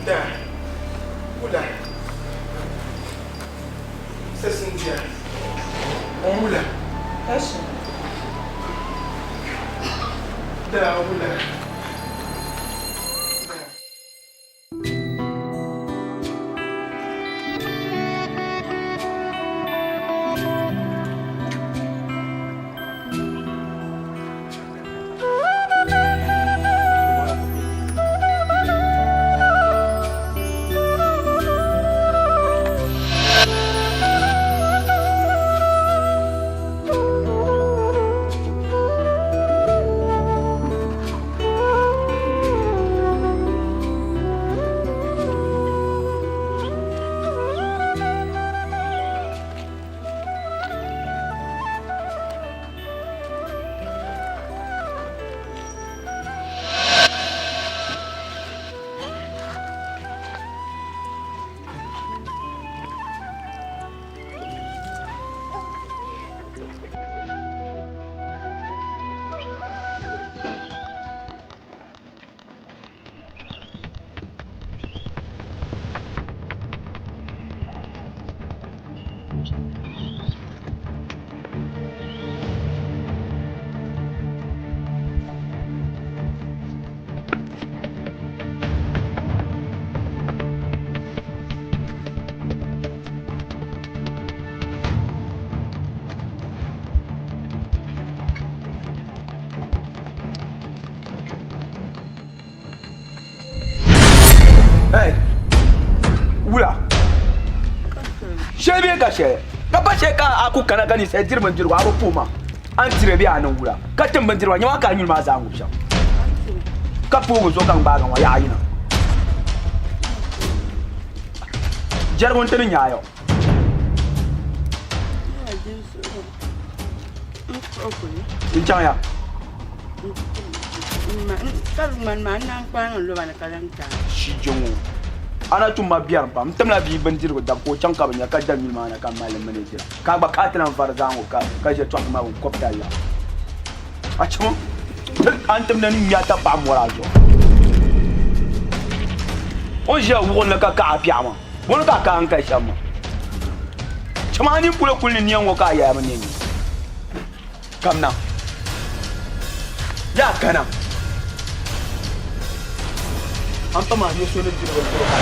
Da, wula, Sɛsindia, wula. Kashi. Daa wula. Hey, wula. Shɛli bee ka shɛli ka pa shɛli ka a ku kana ka ninsal diri bindirigu a bi puhi ma a ni tiri bee a niŋ wula ka tim bindirigu maa nyama ka a nyuli maa zaa ŋubi shɛm ka poogi zuɣu ka n gbaagi ŋɔ yaɣa yina jɛrigu n ti ni nyaayɔ n chaŋ ya Shijiŋɔ a na tum ma biɛrim pam n timla bia bindirigu dabu ka o chaŋ ka bi nya ka da nyuli maa na ka mali mini dira ka a gba ka a ti lan vari zaŋ o ka ʒe tɔɣisi maa binkɔbitali la a chamo a ni timdi ni ŋme a tapaɣa mɔri a zuɣu o ni ʒiya wuɣinli ka kaɣi a piɛɣu maa bɔni ka a kaai n kali shɛm maa chamo a nini polo kuli ni niɛm ŋɔ ka a yɛya bi niɛ nyɛ Kamina. Yaa kana. An pa maa nyɛ so ni diri bindirigu ka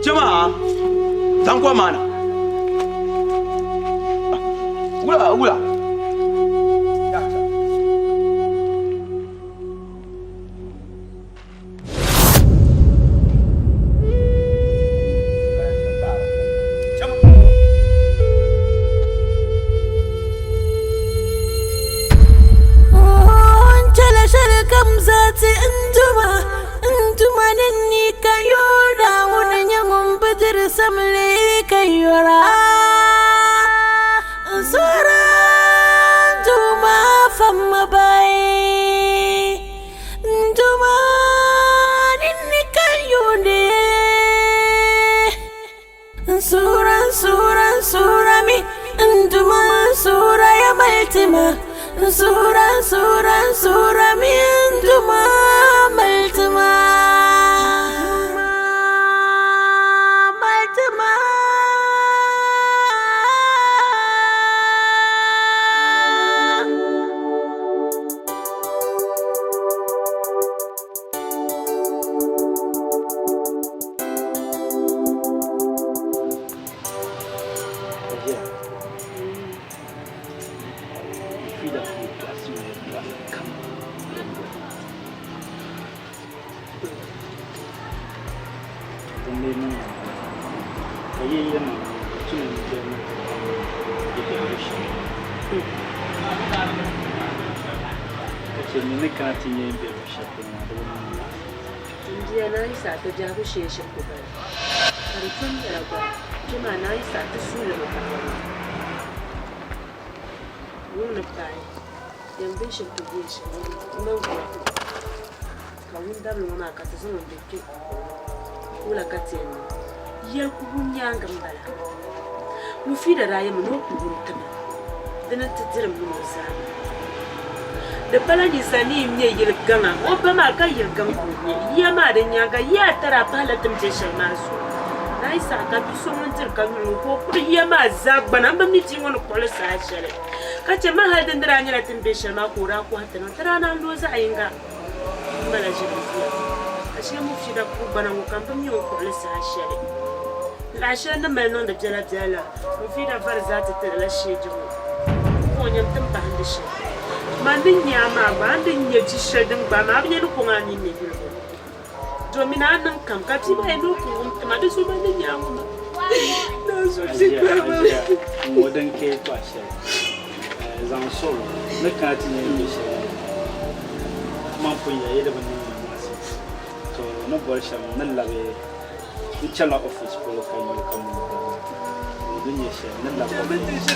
Jama'a zaŋ kom maa na wula wula Mufida daa yɛmi ni o ku wum ti ma, dini nti diri m mini o zaa maa. Di pala ninsal ni yi ŋme yili gaŋa, o ba maa ka yili gaŋ ka o ŋme yiya maa di nyaaŋa, yiya ata daa pahila ti ni be shɛli maa zuɣu. Naa yi saha ka bi so ŋun diri ka nyuli ŋɔ ka o kpuɣi yiya maa zaa gbana, m bi mi bia ŋɔ ni kpuɣi li saha shɛli. Ka chɛ ma hali din di daa nyɛla ti ni be shɛli maa ka o daa kɔhi ti niŋ, ti daa naan lo zaɣ yiŋga m-mali ʒiri n-duya. Ashee Mufida kpuɣi gbana ŋɔ ka m bi mi o ni kpuɣi li saha shɛli. Laɣ shɛli ni mali niŋdi biɛla biɛla la, Mufida vari zaa ti tirila sheeji ŋɔ. Ŋɔ nyɛmi ti ni bahindi shɛli. Man ni nya a maa gba, a ni di nya bi shɛli din gbaai ma, a bi nya ni kɔŋ a nini ni yuli ŋɔ. Domina a niŋ kam ka bia maa yi ni o ku wum ti ma, di zuɣu man ni nya a ŋɔ maa. Naa zuɣu ti Ajiya, gbaai ma. ajiya, n-ŋɔ din ka yɛtɔɣ shɛli zaŋ sɔŋ ni kana ti nya ni be shɛli ni. Man pun ya yi di bi niŋ ma nyaɣisim, to ni boli shɛm n ni labi n chanila office polo ka nya o ka mini o baŋ ni di nyɛ shɛli n ni labi office.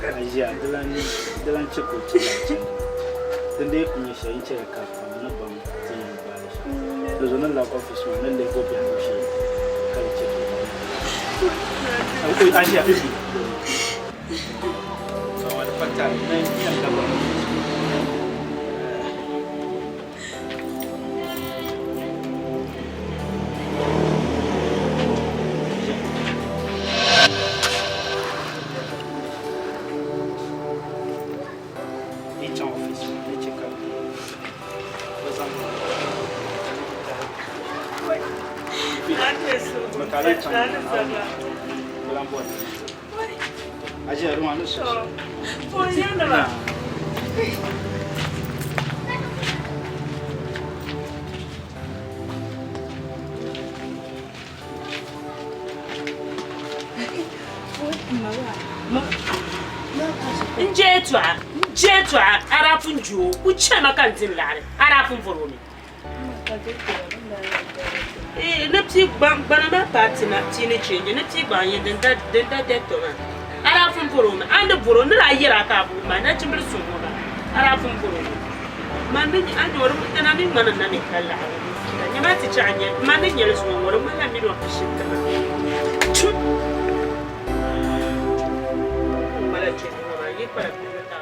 Ajiya, di lan chɛ ka o chɛ lala chani. Din dii ku nyɛ shɛli n chɛya ka a ni baŋ ti yɛn gbaai li shɛm. Di zuɣu ni labi office maa ni lihi o biɛhigu shee ka di chɛ ka o baŋ. Ajiya, N je yɛtɔɣa n je yɛtɔɣa a daa pun je o ku chɛma ka n di n laɣiri a daa pun vɔri o mi ni pii gbana maa paai ti na pii ni chenji ni pii gbaŋ yɛn din da din da dɛtɔ maa a daa pun bɔri o mi a ni bɔri o ni daa yɛra ka a buɣim maa nachimbili suŋ ŋɔ maa a daa pun bɔri o mi man ni a ni o di dina mi ŋmani na mi ka laɣiri nyama ti chaɣ nyɛ man ni nyɛli zuŋɔ ŋɔ di ŋmanila miliɔn pishi tima tum ŋmala chenji ŋɔ maa yi kpala pili ta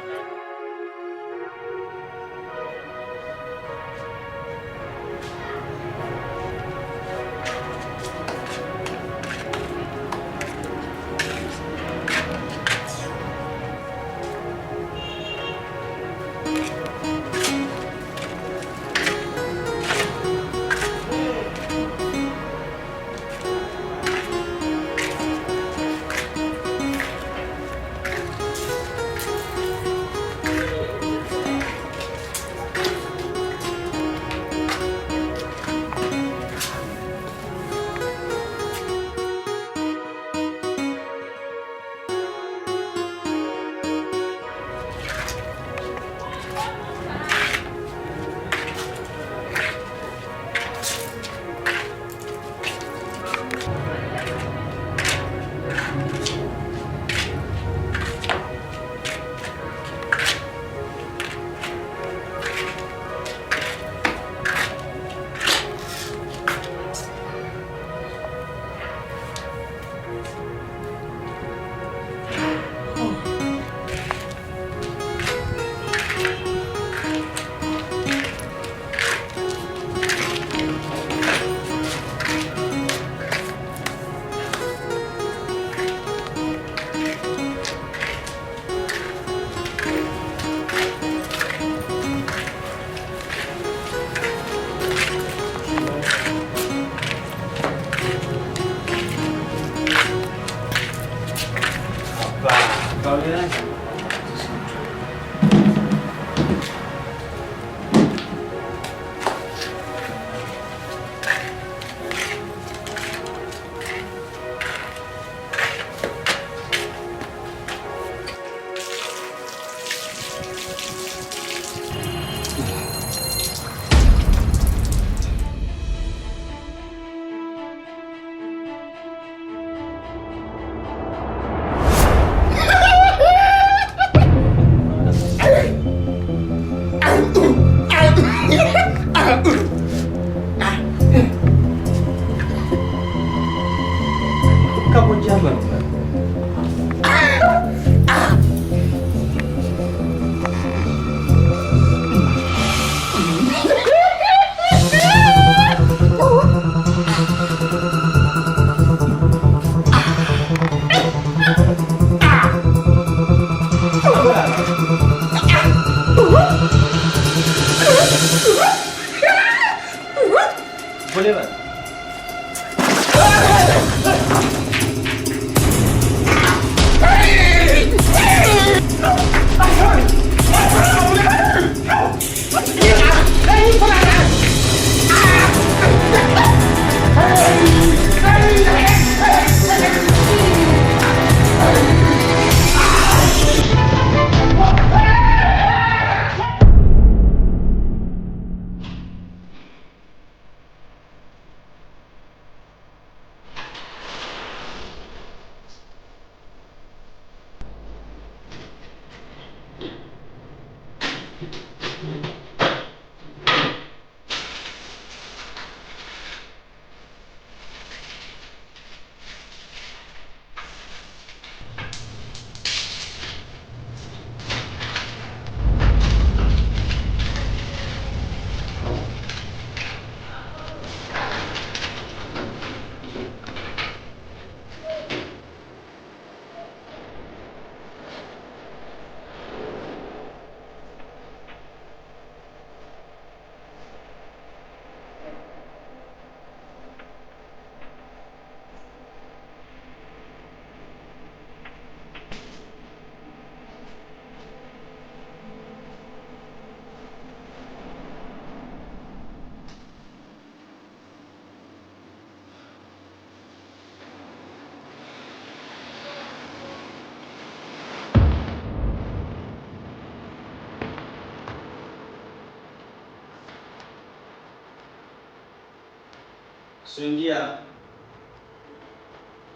Sundiya.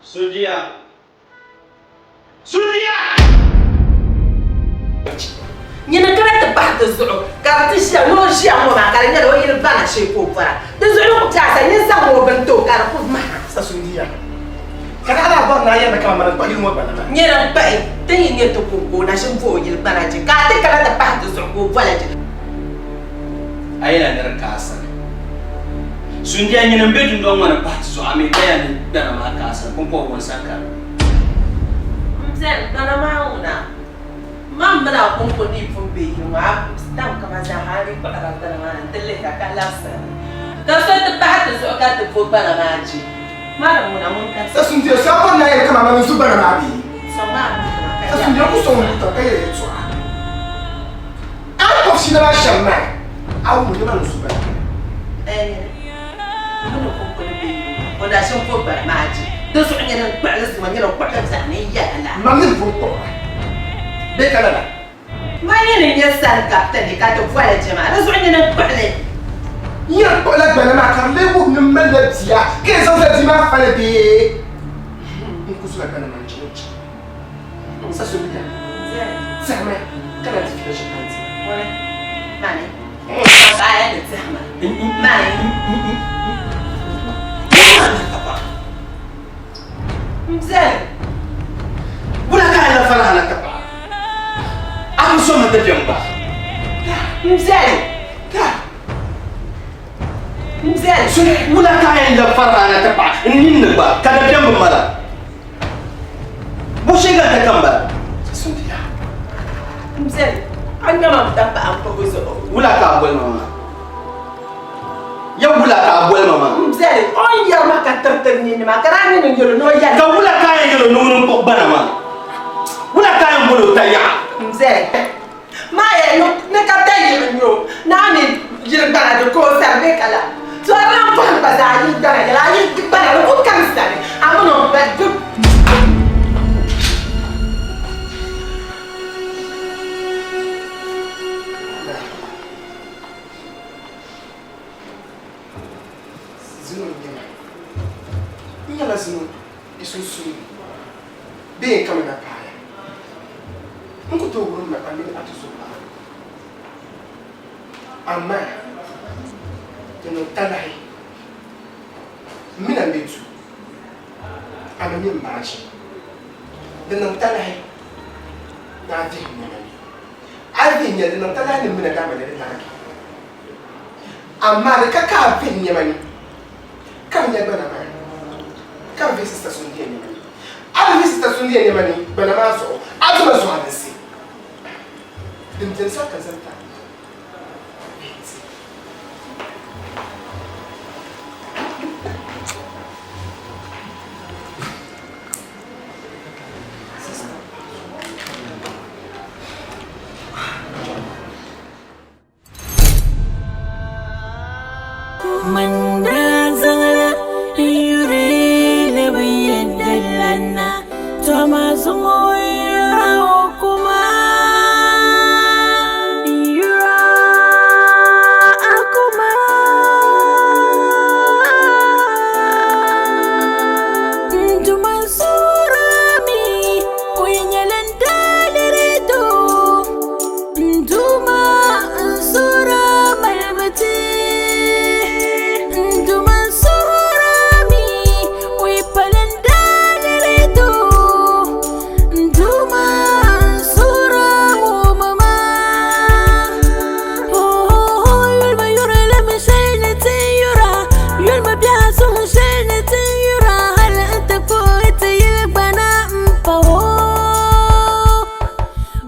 Sundiya. Sundiya! Nyini kana ti bahi di zuɣu ka di ti ʒiya ni o ʒiya ŋɔ maa ka di nyɛla o yili gbana shee ka o bɔra. Di zuɣu ni ku chaasa nyin zaŋ o bini ti o ka di ku maha. Sa Sundiya, ka di a daa bɔri ni a yɛrimi kaman mani n-kpuɣi yili ŋɔ gbana maa? Nyini m-pahi ti yi nyɛ ti ku ka o na ʒini bo o yili gbana je ka a ti kana ti pahi di zuɣu ka o bɔla je. A yɛla ni di ka a sani. Sundiya nyini m-be dundɔŋ ŋɔ ni pahi ti zuɣu, a mi ka ya ni gbana maa ka a sani, pumpɔŋ ŋɔ n-sani ka di. M beni gbana maa ŋuna, man mini a kɔŋko ni yi pun be yili ŋɔ, a tam kaman zaaha a ni kpuɣirila gbana maa na nti lihira ka labisira li. Ka so ti pahi ti zuɣu ka ti bo gbana maa je. Maa di ŋuna ŋun ka. Sa Sundiya, so a bɔri ni a yɛli kaman mani n-zu gbana maa bee? Sɔŋ maa mi kaman ka Sa Sundiya ku sɔŋ n ka yɛli yɛltɔɣa. A ni kɔbisi yino maa shɛm maa, a wum ni mani n-zu gbana. Ɛɛ nyini, m mi ni kɔŋko ni be yili ŋɔ, o na ʒini bo gbana maa je. Di zuɣu nyini n-kpuɣi li zuŋɔ, nyini n-kpuɣi li biɛɣu ni n-yɛla la. Ma mi m-pun kpuɣira bee ka lala? Ma nyini n-nyɛ sani kapitani ka ti boli je maa, di zuɣu nyini n-kpuɣi li. N yɛn kpuɣila gbana maa ka di lee wuhi ni m malila bia ka yɛn zaŋ zali bia maa fali bee n ku zula gbana maa n-chaŋ n-chaŋ. Sa so bia tɛhimi ka na ti fila ʒi ka n ti ma. Mani, baya ni tɛhima. Mani. M beni. Wula ka a lan fara hana ka paɣa? A ku so mi ti kpɛm gba. M beni. M beni. Wula ka a yɛn lan fara hana ka paɣa? N nini ni gba ka dabiɛm bi mali a. Bɔ shee ka n ti ka m-bala? M beni. A nya ma m dapaɣa m-pahi o zuɣu. Wula ka a boli ma maa? Ya wula ka a boli ma maa? M beni. O ni yɛri ma ka tiriti n nini maa ka daa nyini n-yɛl o ni o yɛli. Ka wula ka a yɛn yɛl o ni ŋuni n-kpuɣi gbana maa? Wula ka a yɛn boli o tayaɣa? M beni. Maa yɛli ni ka tayiɣi n-nyɛ o ni a mi yili gbana di ka o sani bee ka la. To a lan bɔhim gba zaa yili gbana yɛla, a yili gbana di ku kam sani, a mini o ba di. Zino n-nyɛ ma. N nyɛla zino yi sunsuuni bee n kamina paaya. N ku tooi wurim ma a mini a tuzopaɣa. Amaa di niŋ talahi m mi na m be duu. A ni nyɛ m baaji. Di niŋ talahi ni a vihi n nɛma ni. A yi vihi n-nyɛ di niŋ talahi ni m mini a daa mali di tarigi. Amaa di ka ka a vihi n nɛma ni ka bi nya gbana maa ka bi vihi Sista Sundia nɛma ni. A bi vihi Sista Sundia nɛma ni gbana maa zuɣu, a duma zuɣulinsi din beni sa ka zaŋ ti a. Man daa zaŋla n yuri lebi yɛdalana, tɔ amaa zuŋɔ n yura o kuma. N yura a kuma. N Duuma suura mi, o yi nyɛla n daliri doo. N Duuma n suura malibu ti. N Duuma n suura mi, o yi pali n daliri doo. N Duuma n suura wumi ma. Oh, yulimi yurilim shɛli ni ti yura, yulimi biɛhi suŋ shɛli ni ti yura, hali nti kpuɣi ti yili gbana m-pa o.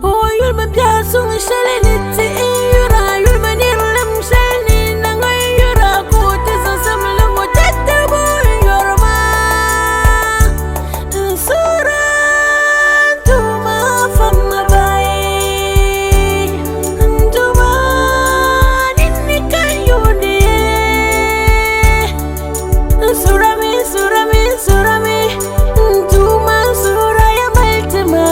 Oh, yulimi biɛhi suŋ shɛli ni ti yura, yulimi nirilim shɛli ni niŋ yura, ka o ti zaŋsimli ŋɔ tatabo n-yɔri ma. N suura n Duuma fam ma bahi. N Duuma ninni ka n yuuni ye. N surami, n surami, n surami, n Duuma n suura ya mali ti ma.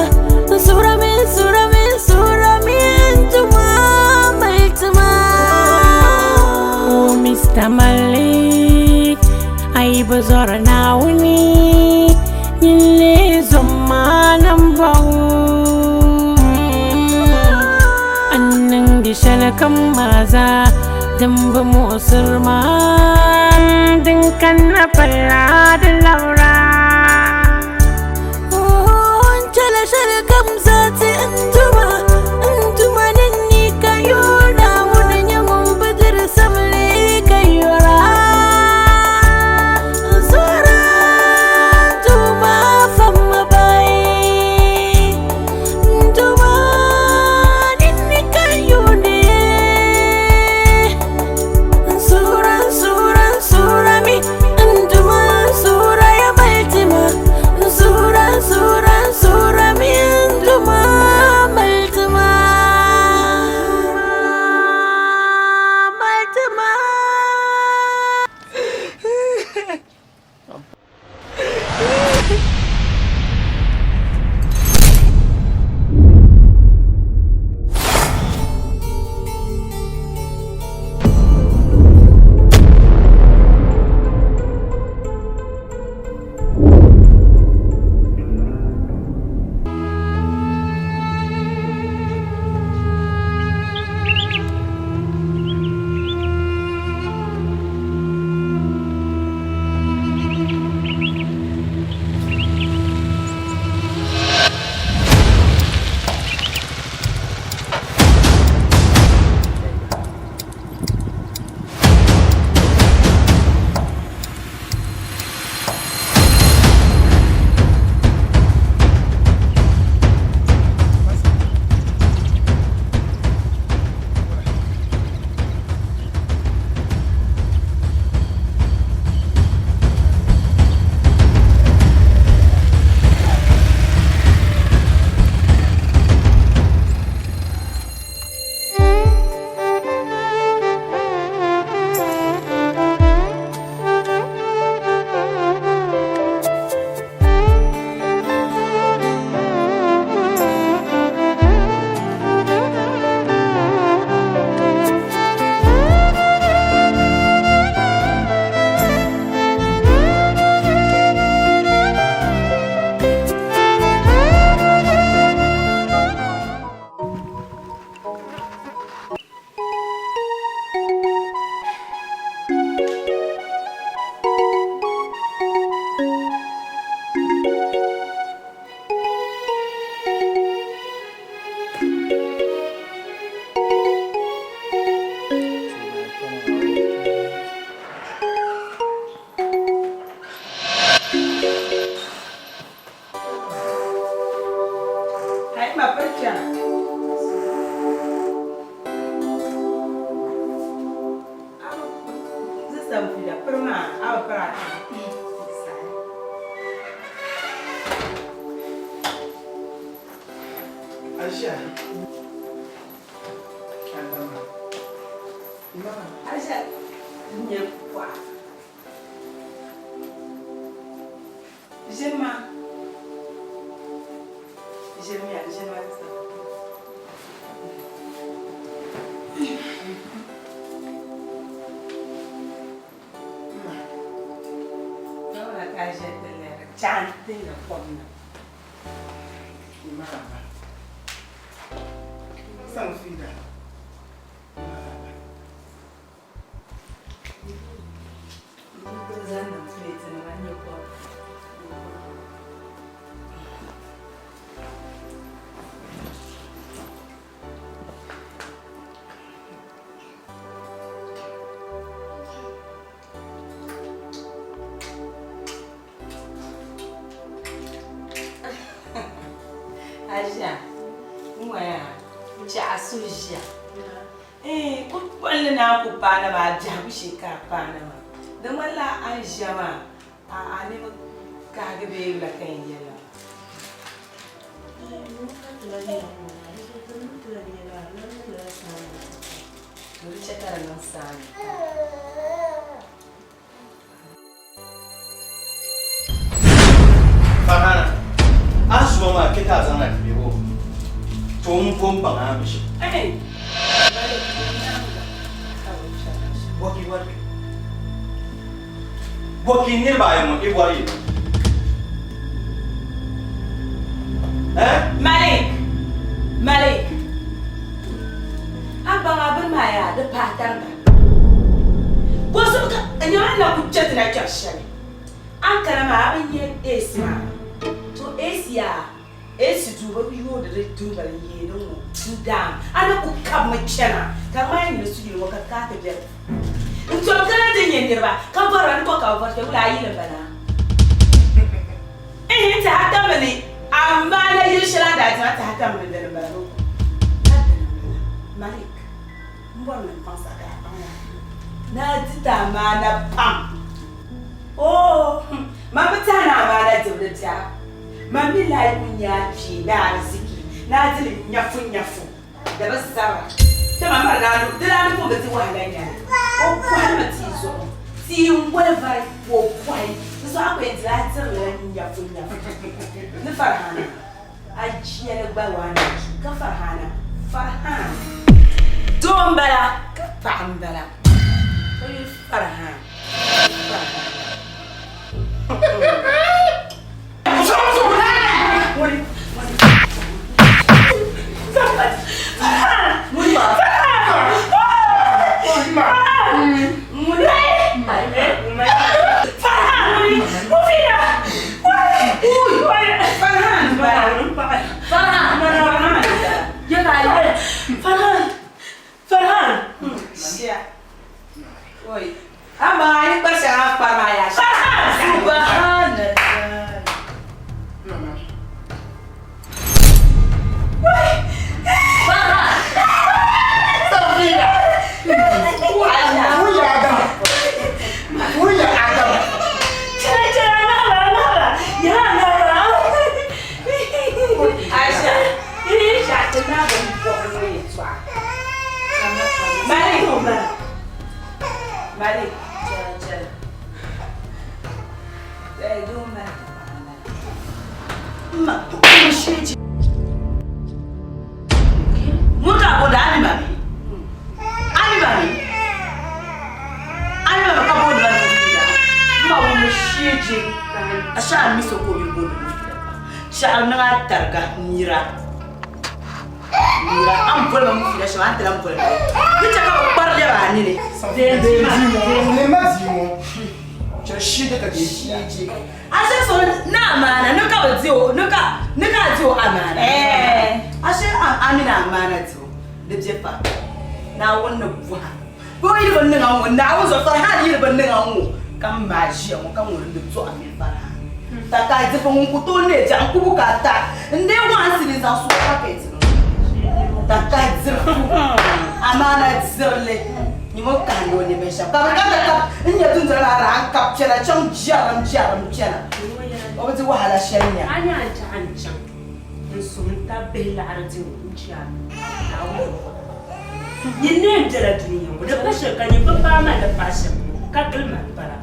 N surami, n surami, n surami, n Duuma mali ti ma. Oh, Mr. Malik, a yi bi zɔri Naawuni, nyin lee zom ma nambɔɣu. A ni niŋdi shɛlikam maa zaa din bi muɣisiri ma, din kanna palila di labira. Oh, n chɛla shɛlikam zaa ti n Duuma, n Duuma ninni ka yoora, ŋuni n-nyɛ ŋun bi diri samli ka yɔra. N suhiri n Duuma fam ma bahi. N Duuma ninni ka n yuuni ye. N suhira, n suhira, n suhira mi, n Duuma n suhira ya Aisha. Adama. Mama. Aisha, nyɛ kuɣa. Ʒirima. Ʒirimiya, ʒirima. Dɔla ka ʒe ti lɛri chaŋ ti nya kom na. Maraba. Sangfida. Maraba. Zaŋ niŋ plate nima n-nyɛ kom. Aisha, n-ŋɔya chɛ a suhu ʒiya. Eeh, ku kpuɣinli ni a ku paana maa, a biɛhigu shee ka a paana maa. Di ŋmanila a ni ʒiya maa, a nini kahigi bee wula ka yɛn yɛli maa? To di chɛ ka di niŋ saani. Farhana, a zuba maa kpe ka a zaŋ na ti be o to n bo m-baŋ a mi shɛm. Bɔki niriba ayi ŋɔ i bɔri yi Eh? Malik! Malik! A baŋ a bini maa yaa di paai tariga. Bɔzuɣu ka n nyɛ a na ku kpe ti na kpɛri shɛli? A ni kana maa a bi nya AC maa. To AC yaa, AC duu bi yoodi di dunoli n-yeeni ŋ-ŋɔ n-daam. A na ku kabimi chana ka di maa nyɛ sujili ŋɔ ka kaati be di puuni. N tom kana ti nya niriba ka bɔri ba ni ko ka bɛ bɔri kpe wula a yili m-bala? Ihi n tɛha tammi ni amaana yili shɛli a ni daa ti ma tɛha tammi ni dini m-bala bɛ ko ka dini m-bala. Malik. M bɔri ni m paŋ sa ka a paŋ ya ni a di ti amaana pam. Oo, man bi tɛhi ni amaana dibu di biɛra. Man mi lahi ku nya a kpee ni ariziki ni a di li nyafunyafu di bi sabira. Dama mari daa di daa ni pun bi di wahala nyɛla o pɔhirimi tia zuɣu. Tia n-goli vari ka o pɔhi di zuɣu a ku yɛn dila a diri li la nyafunyafu ni farihana. A jɛli gba waa ni ka Farhana, Farhan. Doo m-bala ka paɣa m-bala ka yuli Farhan, Farhana. N suhu n-tab bihi laɣiri dibu n-chɛ a Naawuni zuɣu. Nyin ni yɛn bela dunia ŋɔ, di pa shɛli ka nyin bi paai ma ni paai shɛm ŋɔ, ka gili ma m-bala.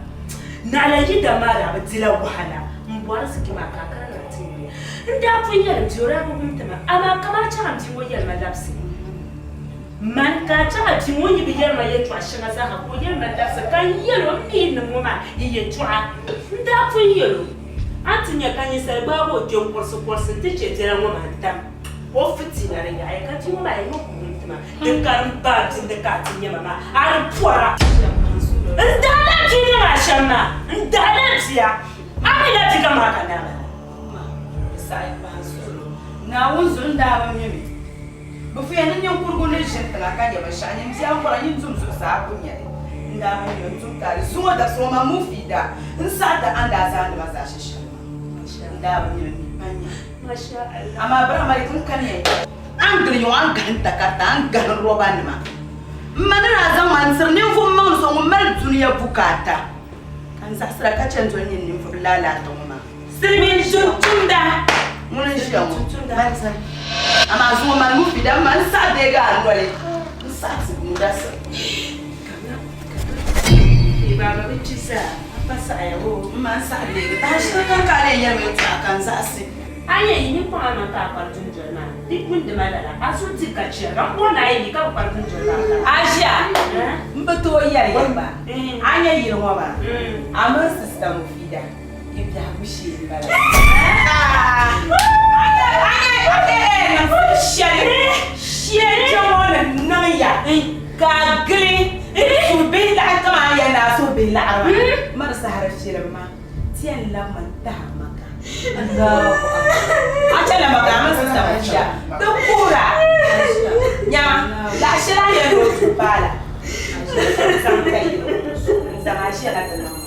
Naɣila yi da maa daa bi dila wahala m-bɔri ziki maa ka a kana ni a ti nya li. N daa pun yɛli m bia o daa bi wum ti ma, amaa kaman a chaŋ a m bia ŋɔ yɛli ma labisi. Man ka a chaŋ a bia ŋɔ yi bi yɛri ma yɛtɔɣ shɛŋa zaa ha ka o yɛli ma labisi, ka n yɛl o, M mi yi niŋ ŋɔ maa yi yɛtɔɣa. N daa pun yɛl o, A ni ti nya ka ninsal gbaag o kpe n-kɔrisinkɔrisi nti chɛ biɛla ŋɔ maa n-tam o fitiina di yaɣiya, ka bia ŋɔ maa yi niŋ kuhim ti ma, di karim baai bindi ka a ti nya ma maa, a di pɔra. N daa lahi bia niŋ a shɛm maa, n daa lahi bia, a mi lahi bi kaman a ka naa maa. Naawuni zuɣu n daa bi mi mi. Bɛ fuya ni ninkurigu ni ʒini tiŋa ka nya binshɛɣu, nyin bia n-kɔra nyin dum zuɣusaa a ku nya li. N daa bi mi o ni tum taali. Zuŋɔ dabisi ŋɔ man Mufida n-saɣi ti a ni daa zaandi ma zaashe shɛli maa. N daa bi mi o ni pa nya. Amaa Bramalik n kani ya yɛli. A ni gili yiŋɔ, a ni gahim takarita, a ni gahim rɔbanima. M ma ni daa zaŋ ma n-tiri ninvuɣ maŋli so ŋun mali dunia bukaata, ka n zaɣisira ka chɛ n-doli nyin ninvuɣ laalaata ŋɔ maa. Silimiin tumtumda. Ŋuni n-ʒiya ŋɔ? Mali sani. Amaa zuŋɔ mali Mufida m ma n saɣi deegi a noli n saɣi ti Mudasir. Baaba bi kpi zaa, a pa saɣiya o. M ma n saɣi deegi. Taha shɛli kani ka a lee yɛli ma yɛltɔɣa ka n zaɣisi. A nya yi ninkpaŋ a maŋ ka a kpari dundoli maa ni, di kundi ma lala, a zuɣu di ka chɛriga m-bɔri ni a yi mi ka bi kpari dundoli maa ka. A ʒiya m bi tooi yɛli ya gba. A nya yili ŋɔ maa, a mini Sista Mufida. Yi biɛhigu shee m-bala. Shɛli shee ŋɔ ni niŋ ya ka a gili suhu bihi laɣim kaman a ni yɛli ni a suhu bihi laɣiri maa. Ma di sahari filim ma ti yɛn labimi n-tahi Maka. A chana Maka a mini sista Mufida ti kuhira. Nyama, laɣ shɛli a ni yɛn ni o tuhi paai la, zaŋ ka yili n-zaŋ a ʒiya na ti niŋ ma.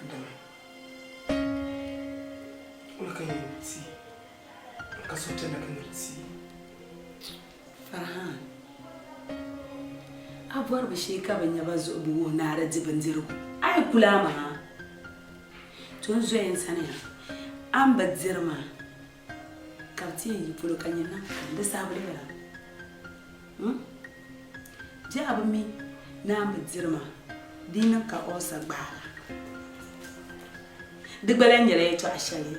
Adama, wula ka yɛn ti ka suhupiɛlli ka niri ti? Farhan, a bɔri bi shee ka bɛ nya ba zuɣu bi wuhi ni a di di bindirigu. A yi kuli a maŋa, to n zoya n sani ya, a ni bi diri maa ka bɛ ti yɛn yi polo ka nyini niŋ kam, di saha bi lebira. Hmm? Bɛ a bi mi ni a ni bi diri maa, di yi niŋ ka ulcer gbaag a. Di gba lahi nyɛla yɛltɔɣa shɛli.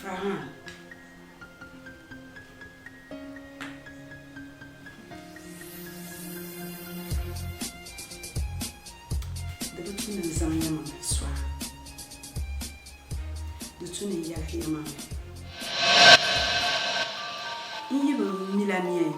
Farhan. Di bi tu ni n zaŋ yɛmaŋli sɔɣi. Di tu ni n yɛligi yɛmaŋli. N yi bi mi la ni yɛn.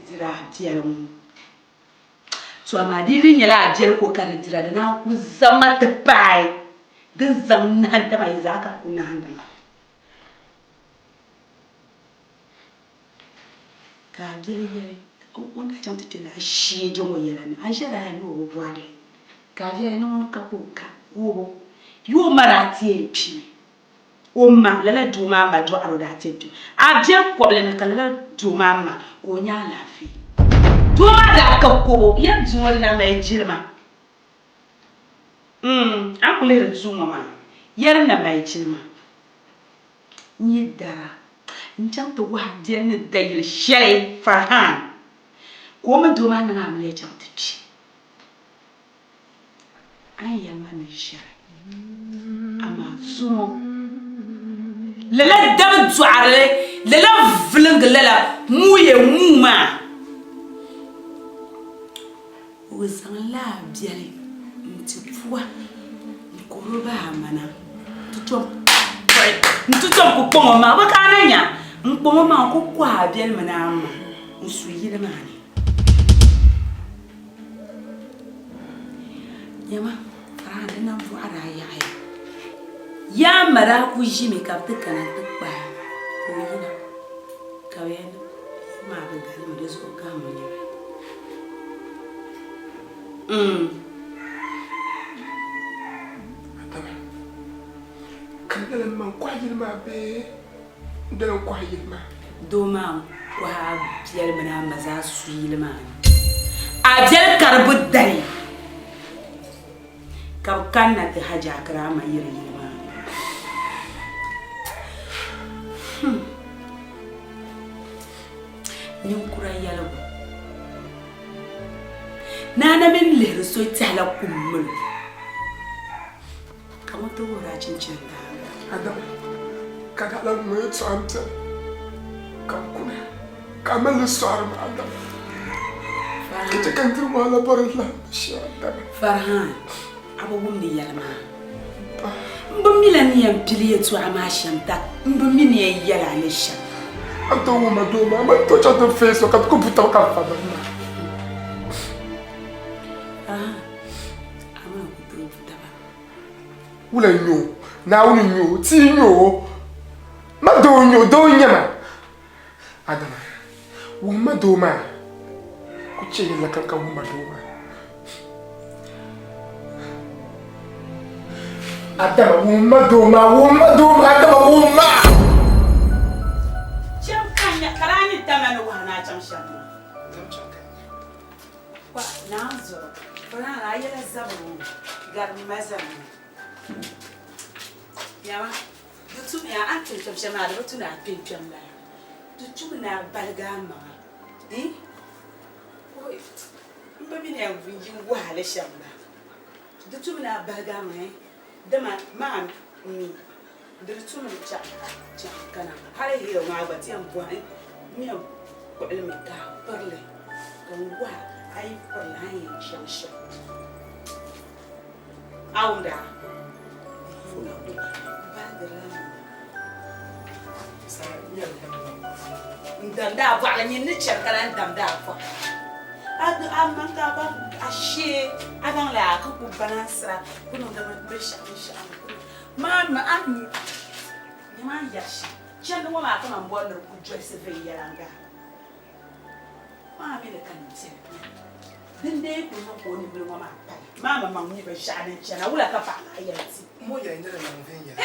diri a biɛli ŋɔ. To amaa di yi di nyɛla a biɛli ko ka di dira di naan ku zaŋ ma ti paai din zaŋ nahindi ma yi zaa ka ku nahindi ma. Ka a biɛli yɛli o ni daa chaŋ ti kpe lala shee ŋɔ yɛla ni a ʒɛla ya ni o bi bɔri li. Ka a biɛli ni ŋun ka ka o ka o yi o ma daa ti yɛn kpimi. O ma, lala doo maa ma dɔɣiri o daa ti yɛn kpimi. A biɛri kɔbili ni ka lala doo maa ma ka o nya alaafee. Doo maa daa ka kobo yɛli duu ŋɔ na mali jilima. Mm, a ni ku lihiri duu ŋɔ maa, yɛli na mali jilima. N yi dara n-chaŋ ti wahi biɛli ni da yili shɛli Farhan, ka o mini doo maa niŋ amiliya chaŋ ti kpi. A ni yɛli ma ni n ʒiɛri, amaa zuŋɔ lala dab dɔɣirili, lala vulingi lala muuye muu maa, o zaŋla a biɛli nti pua n-kɔri o bahi amana nti tom ku kpaŋ o maŋa. Bɛ ka a na nya n-kpaŋ o maŋa ku kɔhi a biɛli mini a ma n-su yili maa ni. Nyama, Farhan di nambɔɣu daa yaɣiya. Yaa ma daa ku ʒimi ka bɛ ti kana nti kpahi ka o yina ka bɛ yɛli ni maa bi galimi di zuɣu gahimbu nyɛba. Mm. Adama, ka n dali m ma n-kɔhi yili maa bee n dali n-kɔhi yili maa? Doo maa n-kɔhi a biɛli mini a ma zaa su yili maa ni. A biɛli karibu dali ka bɛ kanna ti Hajji Akirama yiri yili maa ni. Hmm. Ninkura yɛligu. Naa na mini lihiri so tɛhila kum mali o, ka ŋun ti wuhiri a chinchini daaŋa. Adama, ka daa lan ŋme yɛtɔɣa m-piɛli, ka n kuna, ka a mali li sɔɣiri ma, Adama. Ka chɛ ka n diri wahala bɔri n lahibu shee, Adama. Farhan, a bi wumdi yɛli maa. M bi mi la ni yɛn pili yɛtɔɣa maa shɛm ta, m bi mi ni yɛn yɛl a ni shɛm. A ni tooi wum a doo maa, a ni tooi chaŋ ti feesi o ka ti ku bu taba ka n fa bini maa. Farhan, a mi ni ku tooi bu taba. Wula n-nyɛ o? Naawuni n-nyɛ o? Tia n-nyɛ o? Ma doo n-nyɛ o? Doo n-nyɛ ma? Adama, wuhim ma doo maa. Ku chɛ yɛlli kam ka wuhim ma doo maa. Adama, wuhim ma doo maa, wuhim ma doo maa, Adama, wuhim ma! Cham ka nya, ka daa nyɛ tamla ni wahu ni a chaŋ shɛm maa. Kpa naa zuɣu, Farhan a yɛla zabiri ŋɔ gari ma zani ŋɔ. Nyama. Di tumiya a ni kpɛm kpɛm shɛm maa, di bi tu ni a kpɛm kpɛm lala. Di tumi ni a baligi a maŋa. N bi mi ni yɛn yi wahi li shɛm la. Di tumi ni a baligi a maŋa, dama maa mi di di tumi ni chaŋ chaŋ kana. Hali hero maa gba ti yɛn bɔhi n yɛn kpuɣi li mi ka a piri li ka n wahi a yi piri li a ni yɛn chaŋ shɛm. A wumda? N damdi a bɔɣili nyin ni chɛri ka lan damdi a bɔɣili. A maŋ ka a a shee a baŋ la ka ku balansira ku niŋdi binshɛɣu binshɛɣu maa mi a ni nyama a ni yɛri shɛm chɛndi ŋɔ maa kaman bɔri ni di ku dolisi viɛnyɛliŋga. Maa mi ni ka n biɛli beni. Din dee kuli niŋ ka o nimbili ŋɔ maa pali. Maa mi maŋ mi binshɛɣu din chana, wula ka paɣa maa yɛli ti? M bo yɛli ni di niŋ viɛnyɛla.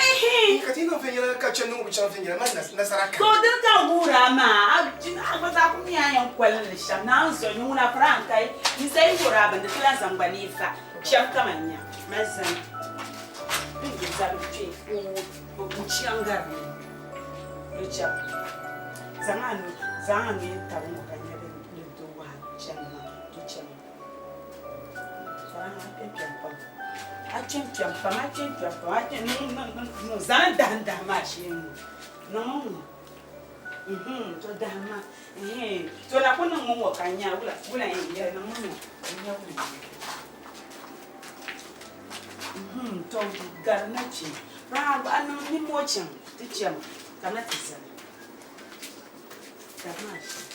Ka ti yi niŋ viɛnyɛla ka chani ŋɔ bi chaŋ viɛnyɛla, man nasara kani. To dini ka n wuhiri a maa, a gba zaa ku mi a yɛn kolim li shɛm. Naawuni zuɣu ni ŋuna Farhan kai, ninsal yi wuhiri a bindi, ti lan zaŋ gba ni yi fa. Cham kaman nya, mali zani. Din gili zabiri kpe o n-chaŋ gari ni. Di cham. Zaŋ a nuu zaŋ a nuu tabi ŋɔ ka nya din ni di wahi chani maa. Di cham. Faraha a kpɛm kpɛm pam. A kpɛm kpɛm pam, a kpɛm kpɛm pam, a kpɛm niŋ niŋ niŋ niŋ zaŋ dahim dahim maa shee ŋɔ. Niŋ ŋɔ. Mhm to dahim ma. Ehe to na ku niŋ ŋɔ ka n nya wula wula n yɛli niŋ ŋɔ n nya wula n yɛli. Mhm to gari na kpɛ. Faraha a niŋ nimmoo chaŋ ti cham. Kamina ti zani. Ka maa shee.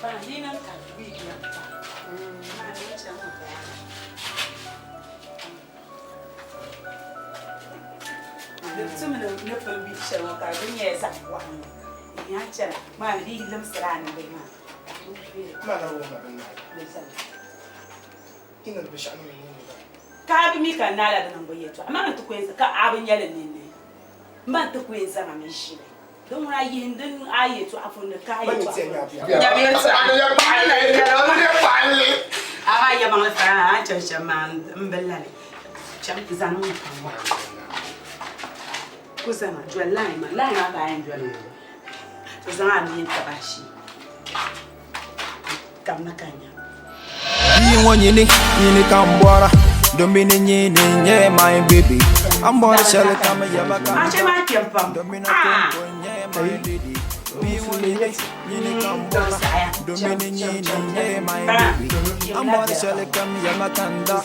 Di tumi ni pili wiki shɛli ŋɔ ka di nyɛla zaɣ waɣinli n yaa chana maa ni di yi limsiri a niŋ maa. Ka a bi mi ka n naala di niŋbu yɛltɔɣa man ti ku yɛn ka a bi nya li ninni man ti ku yɛn zaŋmi ʒili din ŋuna yihi n din a yɛltɔɣa puuni ka a yɛltɔɣa puuni. Amaa yɛlimaŋli fara a ni chani shɛm maa m bi la li. Cham ti zaŋ niŋ pam maa. Ku zaŋa doli line maa, line maa ka a yɛn doli maa. Ti zaŋ a nuu n-tabi a shee. Kamina ka a nya. Bia ŋɔ nyini, nyini ka m bɔra Domini nyini n-nyɛ my baby A ni bɔri shɛli kam yaba ka A chɛ maa kpɛm pam. Domina konko n-nyɛ my lady Bia ŋɔ nyini, nyini ka m bɔra Domini nyini n-nyɛ my baby A ni bɔri shɛli kam yaba ka n da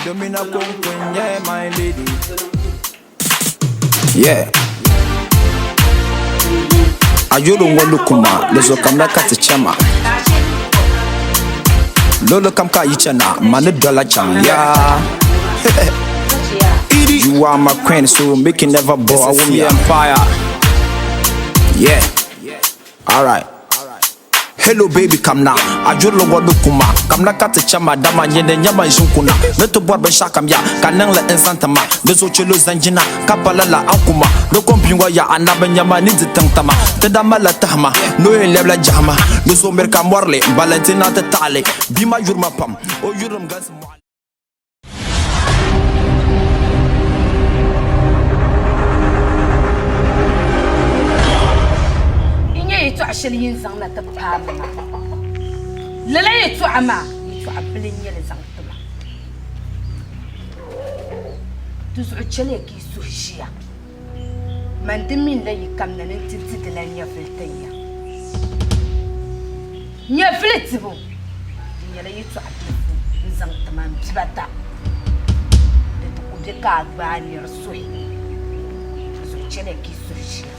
Domina konko n-nyɛ my lady Yeah. A yolo ŋɔ lukuma di zo kamina ka ti chama Lolo kam ka yi chana ma ni dola chaŋ yaa You are my queen so make you never bore I me empire. Yeah. Alright. Hello baby kam na a yurili ŋɔ ni kuma kamna ka ti chama dama nyini nyɛma n ʒin kuna ni ti bɔri binshɛɣu kam ya ka niŋli n zaŋ ti ma di zuɣu chɛlo zaŋ jina ka pa lala a ni kuma di kom bia ŋɔ ya a nabi nyɛma ni di tiŋ tama ti daa malila tahima ni o yɛn lɛbila jahama di zuɣu miri ka mɔrili Valentina ti taɣili bia maa yuri ma pam o yurilim galisi mɔɣili. N nya yɛtɔɣ shɛli yi ni zaŋ na ti paai ma maa. Lala yɛtɔɣa maa, yɛtɔɣ bili n-nyɛ li zaŋ ti ma. Di zuɣu chɛliya ka yi suhu ʒiya. Man di mi la yi kamina ni nti di di lan nyɛvili tin ya. Nyɛvili dibu, di nyɛla yɛtɔɣ bilifu n-zaŋ ti ma m bibata. Di ti ku be ka a gbaai nir suhi, di zuɣu chɛliya ka yi suhu ʒiya.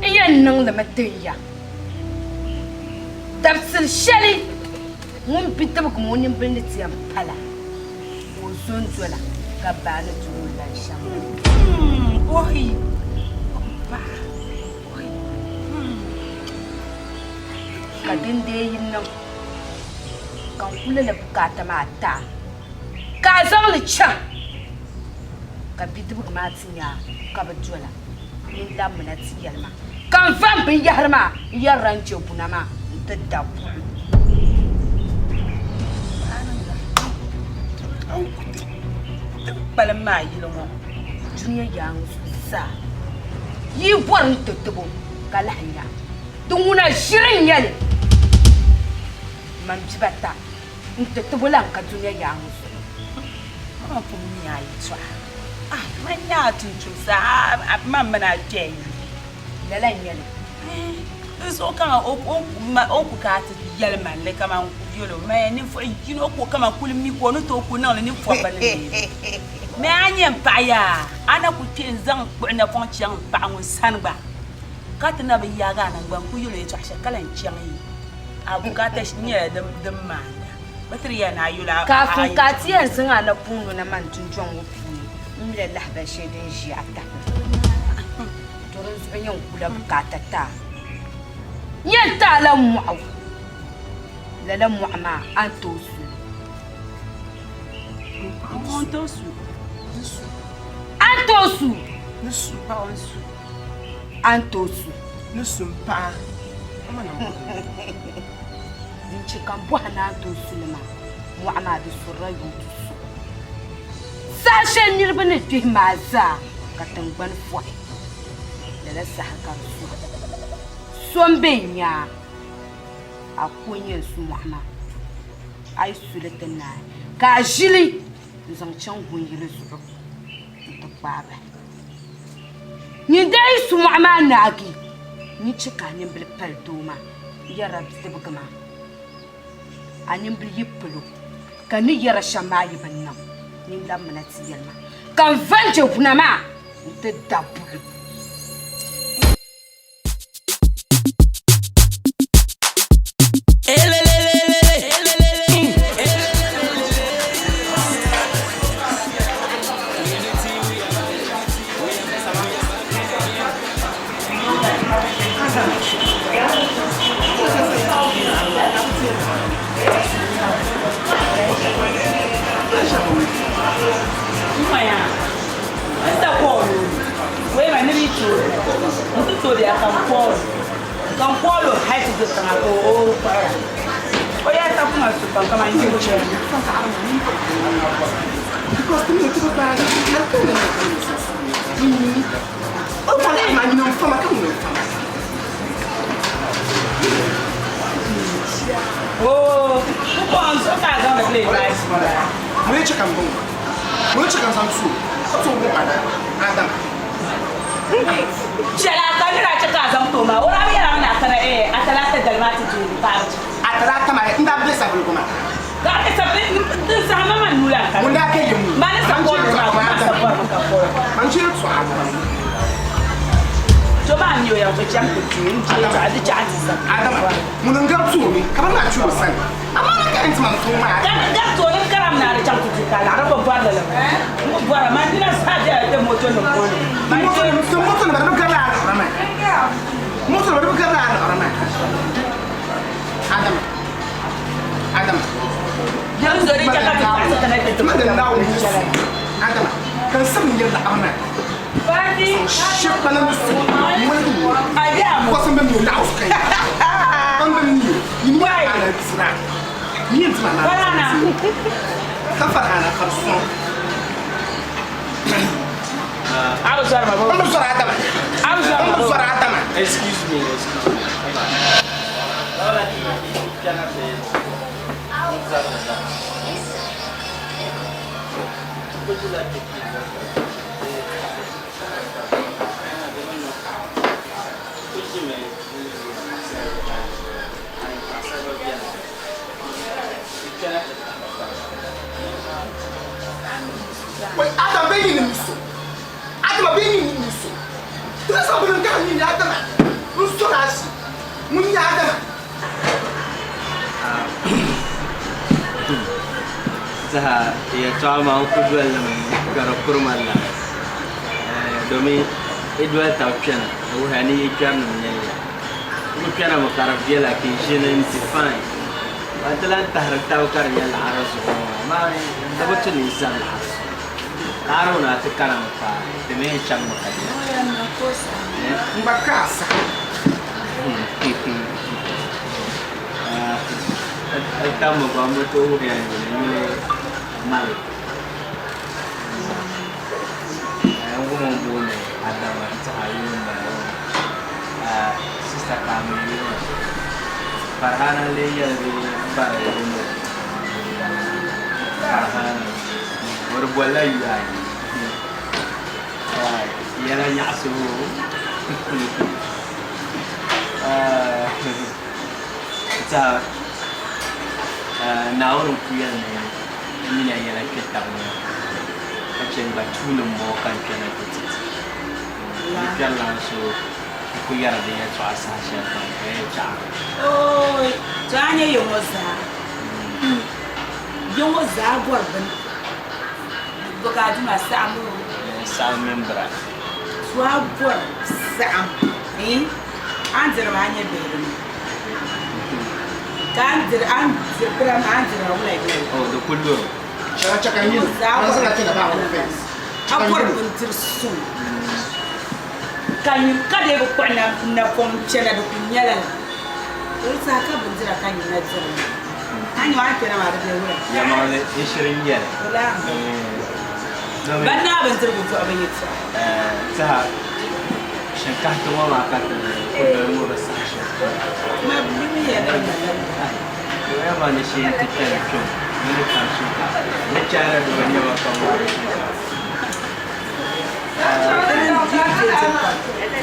N yɛn niŋ li mi tin ya. Dabisili shɛli ŋun bidibigi ŋɔ nimbili ni ti yɛn pala. Ka o zo n-dola ka baa ni dol o lan shɛm. Ka din dee yi niŋ ka n kuli lala bukaata maa ti a, ka a zaŋ li chaŋ ka bidibigi maa ti nya a ka bi dola, nyin labimina ti yɛli ma ka n va m binyɛhiri maa n-yɛrila n je buna maa nti da buɣim. Kpalim maa yili ŋɔ. Dunia yaaŋa zuɣu zaa yi bɔri ni ti tibo ka lahi nya di ŋuna ʒiri n-nyɛ li. Man bibata n-ti tibo lan ka dunia yaaŋa zuɣu. Man pun mi a yɛtɔɣa. Ah, man nya a tumtumsa, a man mini a kpɛya yuli. Lala n-nyɛ li. Di zuɣu kaman o ku ka a ti yɛli ma li kaman n ku yɛl o, Maya ninvuɣ yino ko kaman kuli mi ka o ni tooi ku niŋ li ninpɔbili ni. Maya a nyɛ m paɣa yaa, a na ku kpe n-zaŋ kpuɣi napɔŋ chaŋ m paɣa ŋun sani gba, ka ti na bi yaag a naŋgbani ku yɛl o yɛtɔɣ shɛli ka lan chaŋ yi. A bukaata nyɛla din maanda. Bɛ tiri ya ni a yɛl a Kaafin ka a ti yɛn zaŋ a napɔŋ nɔ na man dundɔŋ ŋɔ puuni, m mila lahibali shɛli din ʒi a tahili. To di zuɣu yɛn kula bukaata ti a. N yɛn ti a la mɔɣu. Lala mɔɣu maa a ni tooi su li. A ni tooi su? A ni tooi su? Din chɛ ka m bɔhi ni a ni tooi su li maa, mɔɣu maa di surila yuŋ tusuɣu. Saha shɛli niriba ni kpihi maa zaa ka tiŋgbani fɔhi, lala saha ka di suhi. So m-be n-nya a, a ko n-yɛn su mɔɣu maa. A yi su li ti naai, ka a ʒi li n-zaŋ chaŋ gunyili zuɣu nti kpaai bahi. Nyin daa yi su mɔɣu maa naagi, nyin chɛ ka a nimbili pali doo maa n-yɛrila bidibigi maa. A nimbili yi palo ka n ni yɛra shɛm maa yi bi niŋ, nyin labimina ti yɛli ma, ka n va n-je wuna maa nti da buɣim. shɛŋa ka o kpuɣira. O yɛli takuma su pam kaman yi ku chɛ. Because to me, to be bad, I can't remember. O fa la ma nyina nfama ka ŋun nfama. Oh, n so ka a zaŋdi plate rice ŋɔ la. Mun ye cɛ ka n bɔn mun ye cɛ ka n zaŋ tu o t'o bɔ ka da Adam. Chɛla ka nira chɛ ka a zaŋ ti o maa, o daa bi yɛli a mi ni a kana eh, a talaata dali maa ti deei paɣibu chɛ. A talaata maa n daa be sabiligu maa. Daa be sabiligu, din saha ma man nuu la n kana. Ŋun daa ka yim Ma ni sapɔri maa, ma sapɔri mi ka pɔri. Man chɛ tɔɣa Adam. To maa mi o yɛn to chɛm ti deei n deei tɔɣa di chɛ a ti sa. Adama, ŋun n gari tooni ka bɛ naa kpi o sani. Amaa ni ka n ti man tuŋ maa. Gari tooni n karam naa di chaŋ ti di ka laɣiri bi bɔri li mi. N bi bɔra, man dina zaa bela ti moto nim ŋɔ ni. Ti moto nima di bi garila a liɣiri maa. Moto nima di bi garila a liɣiri maa. Adama, Adama. Yɛm zo di chɛ ka ti paɣisi kana ti ti Ma di Naawuni ni su. Adama, ka n simdi yɛli laɣiri maa. Shɛba na mi su ŋmaligi ŋɔ. Kɔsim bɛ mi o laɣifu ka yi. N bɛ mi o, yi mi a na dira. Ni yɛn dira na ka fara ana ka di sɔŋ. N bi zɔri Adama. N bi zɔri Adama. Excuse me, excuse me. Would you like to Wai Adam bɛ ɲini min so Adama bɛ ɲini min so Teresa bolo n ka ɲini Adama n sɔrɔ a si mun ɲɛ Adama. Saha yɛltɔɣa maa n ku dolimi ka di kurima la domin i doli tabi kpɛna di wuhiya ni yi kpɛrinima nyɛli ya n ku kpɛnami ka di viɛla ka yi ʒini n-di fain ka ti lahi tahiri taba ka di nyɛ laɣiri zuɣu ŋɔ maa amaa di bi tu ni yi zani laɣiri zuɣu laɣiri ŋɔ na ti kanami paai ti mi yɛn chaŋmi ka chɛ. N gba ka a saha. Tammi gba m bi tooi wuhiya yuli yuli Malik. N wum n booni Adama n-tɛha yuli m-bala ŋɔ. Sista ka a mi yuli maa. Farhana n-lee yɛli bee m-bari yuli ŋɔ? Farhana. O di bolila yuya ayi. Yɛla nyaɣisibu. N-tɛha Naawuni n-ku yɛli ni n mini ya yɛla kpe tab ni ka chɛ n gba tuuli m-bɔŋɔ ka n kpɛna ti ti ti. Di kpɛrila n so n-ku yɛri di yɛltɔɣa saha shɛli kam ka yɛn chaɣiri. Ooi! To a nya ya ŋɔ zaa? Ya ŋɔ zaa bɔri bini. Bɔ ka a duma saɣim o? Saɣim mini bira. To a bɔri saɣim, eh? A ni diri maa nyɛ bihi dini? Ka a ni diri, a ni diri bira maa, a ni diri maa wula nyɛ li? Oh, di ku luri. Shɛba chɛ ka n yuli, ka zaŋ a kpɛna baɣa fence. A bɔri bindiri suŋ ka nyu ka dee bi kpuɣi napɔŋ n-chana di kul nyɛla la. Di saha ka bindira ka nyu na diri li. A nyu a ni kpɛna maa di be wula? Yɛlimaŋli n shiri n-nyɛ li. Wula? Ban naai bindirigu duɣibu yɛtɔɣa. Saha shinkahiti ŋɔ maa ka ti ku doli ŋɔ bi saha shɛli. Ma bi mi ya din na lan pahi. Doya maa ni shee nti kpɛri kpɛm ni ni tam shinkaafa. Ni China doo nɛma pam wari shinkaafa.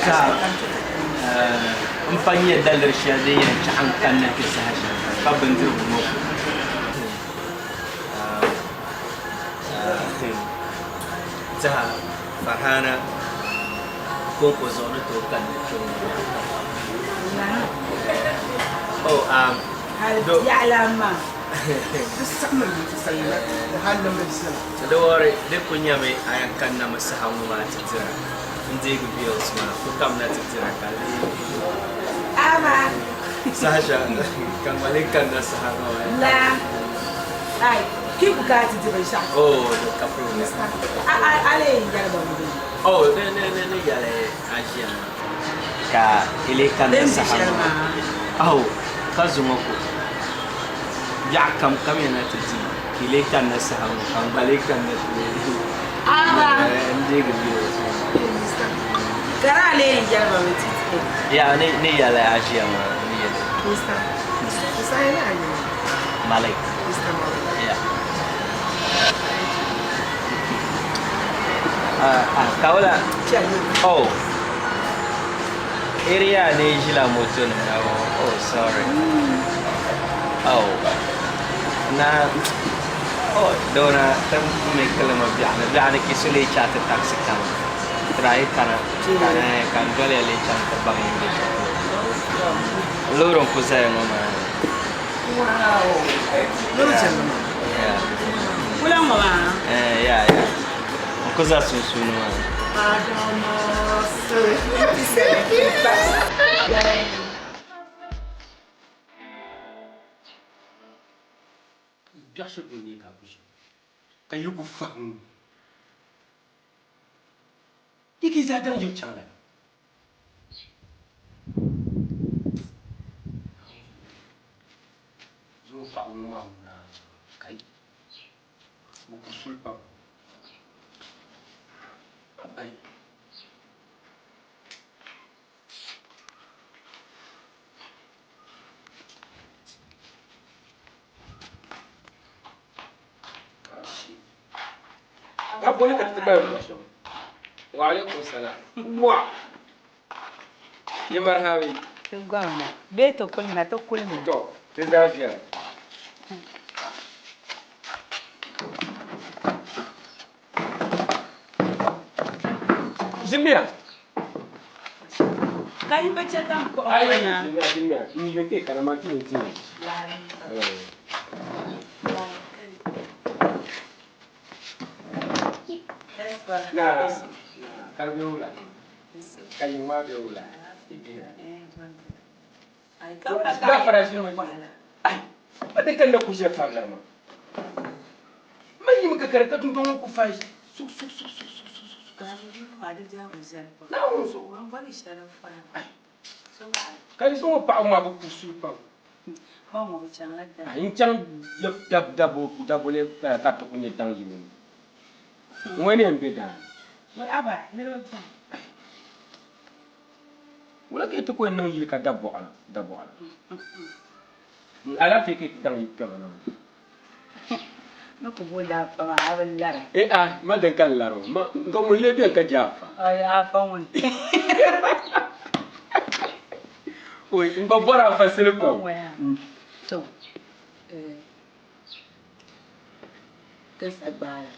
Saha m pa nya daliri shɛli din yɛn chaɣi n kanna kpe saha shɛli kam ka bindirigu ŋɔ ku. Saha Farhana konko zuɣu ni tooi kanna kpe ŋɔ maa. Oh, um, Hali biɛɣu maa. Di wari di ku nyɛmi a yɛn kanna mi saha ŋɔ maa ti dira n deegi bills maa ku kamina ti dira ka lee Ama. saha shɛli ka ŋma lee kanna saha ŋɔ maa. La. Ai, ki bukaati di binshɛɣu. Oh, di ka problem. A lee yɛn yɛli ba mi. Oh, ni ni ni ni yɛli a ʒiya maa ka i lee kanna Din di saha shɛli ŋɔ. maa. Oh, Ka zuŋɔ ko biɛɣu kam kamiya na ti di ka yi lee kanna saha ŋɔ ka n gba lee kanna ti n deegi bɛ Ka daa lee yɛn yɛli ba mi ti ti. Ya ni ni yɛli a ʒiya maa ni yɛli. Mr. Mr. Ayana Ayana. Malik. Mr. Malik. Ya. Ah, Kaola. Oh. Area ni ʒila moto nim na oh sorry. Oh. Na oh dona tam me kalama biɛɣuni biɛɣuni ki so lee chaati taxi kana try kana kana kan doli ya lee chaŋ ti baŋ yin be shɛli loori n ku zaya ŋɔ maa Wow. Loori chɛli maa. Yeah. Kula ŋɔ maa. Eh, yeah, yeah. N ku za sunsuuni maa. Biɛɣu shɛli polo n-nyɛ ka a ku ʒi ka yi ku fahim yi ka yi zaa daŋ yibu chaŋ lala. Zuŋɔ paɣiba ŋɔ maa ŋuna ka yi Bɛ ku suli pam. Abai. Ka boli ka ti gba Wa alaikum salam. Wa. Yi marhabi. Ti gomna. Bee ti kulimi ti kulimi. To, ti zaa viɛla. Ʒimiya. Ka yi bi chɛ ka n kpuɣi o na. Ʒimiya, ʒimiya. N yi kpe ka ma ti ni ti. Na, ka di be wula? Ka yiŋ maa be wula? Gafara ʒini ŋɔ. Ai, ba di kanna ku ʒe farila maa. Man yimi ka kari ka dundɔŋ ŋɔ ku faai suk suk suk suk suk suk suk. Naawuni zuɣu. Ai, ka yi zaŋ o paɣa maa bi ku suhi pam. Ai, n chaŋ dabo daboli ka ti ku nyɛ daŋ yini. Ŋɔ ni yɛn be daa ni. Wula ka yi ti ku yɛn niŋ yili ka da bɔɣila, da bɔɣila? Alaafee ka yi ti daŋ yi kpɛma na ŋɔ. Ni ku bo laafa maa, a bi lara. Eh ah, ma din ka n lari o, ma ka ŋun lee beni ka je afa? Ai, afa ŋuni. Oi, n gba bɔri afa sili pam. To, eh, tinsa gbaala.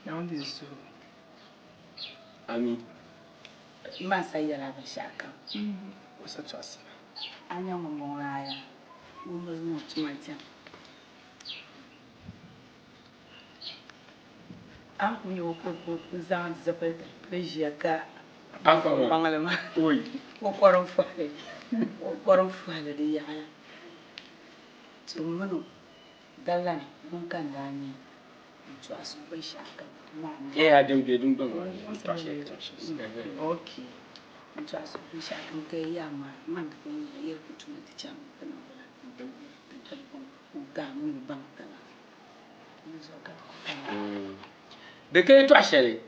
Naawuni di zuɣu. Ami. M ma n-sa yɛli a binshɛɣu kam. O sa tɔɣisi ma. A nya ŋumbɔŋɔ maa yaa, ŋun bi zaŋ o tuma diɛm. A ni kul nya o ka o zaŋ zipiliti pili ʒiya ka maŋli maa, o kɔrim fɔhili, o kɔrim fɔhili di yaɣiya. To m min o dallani ŋun ka n daa nya n-tɔɣisi o binshɛɣu kam maa ni. Eh, a din be dundɔŋ maa ni, n-tɔɣisi shɛli. Ok, n-tɔɣisi o binshɛɣu kam ka yi yaa maa, man ti kuli nyɛla yɛli ku tuma ti chaŋ ti niŋ bala ti ka a mi baŋ taba. Di zuɣu ka ti ku kana. Di ka yɛtɔɣ shɛli,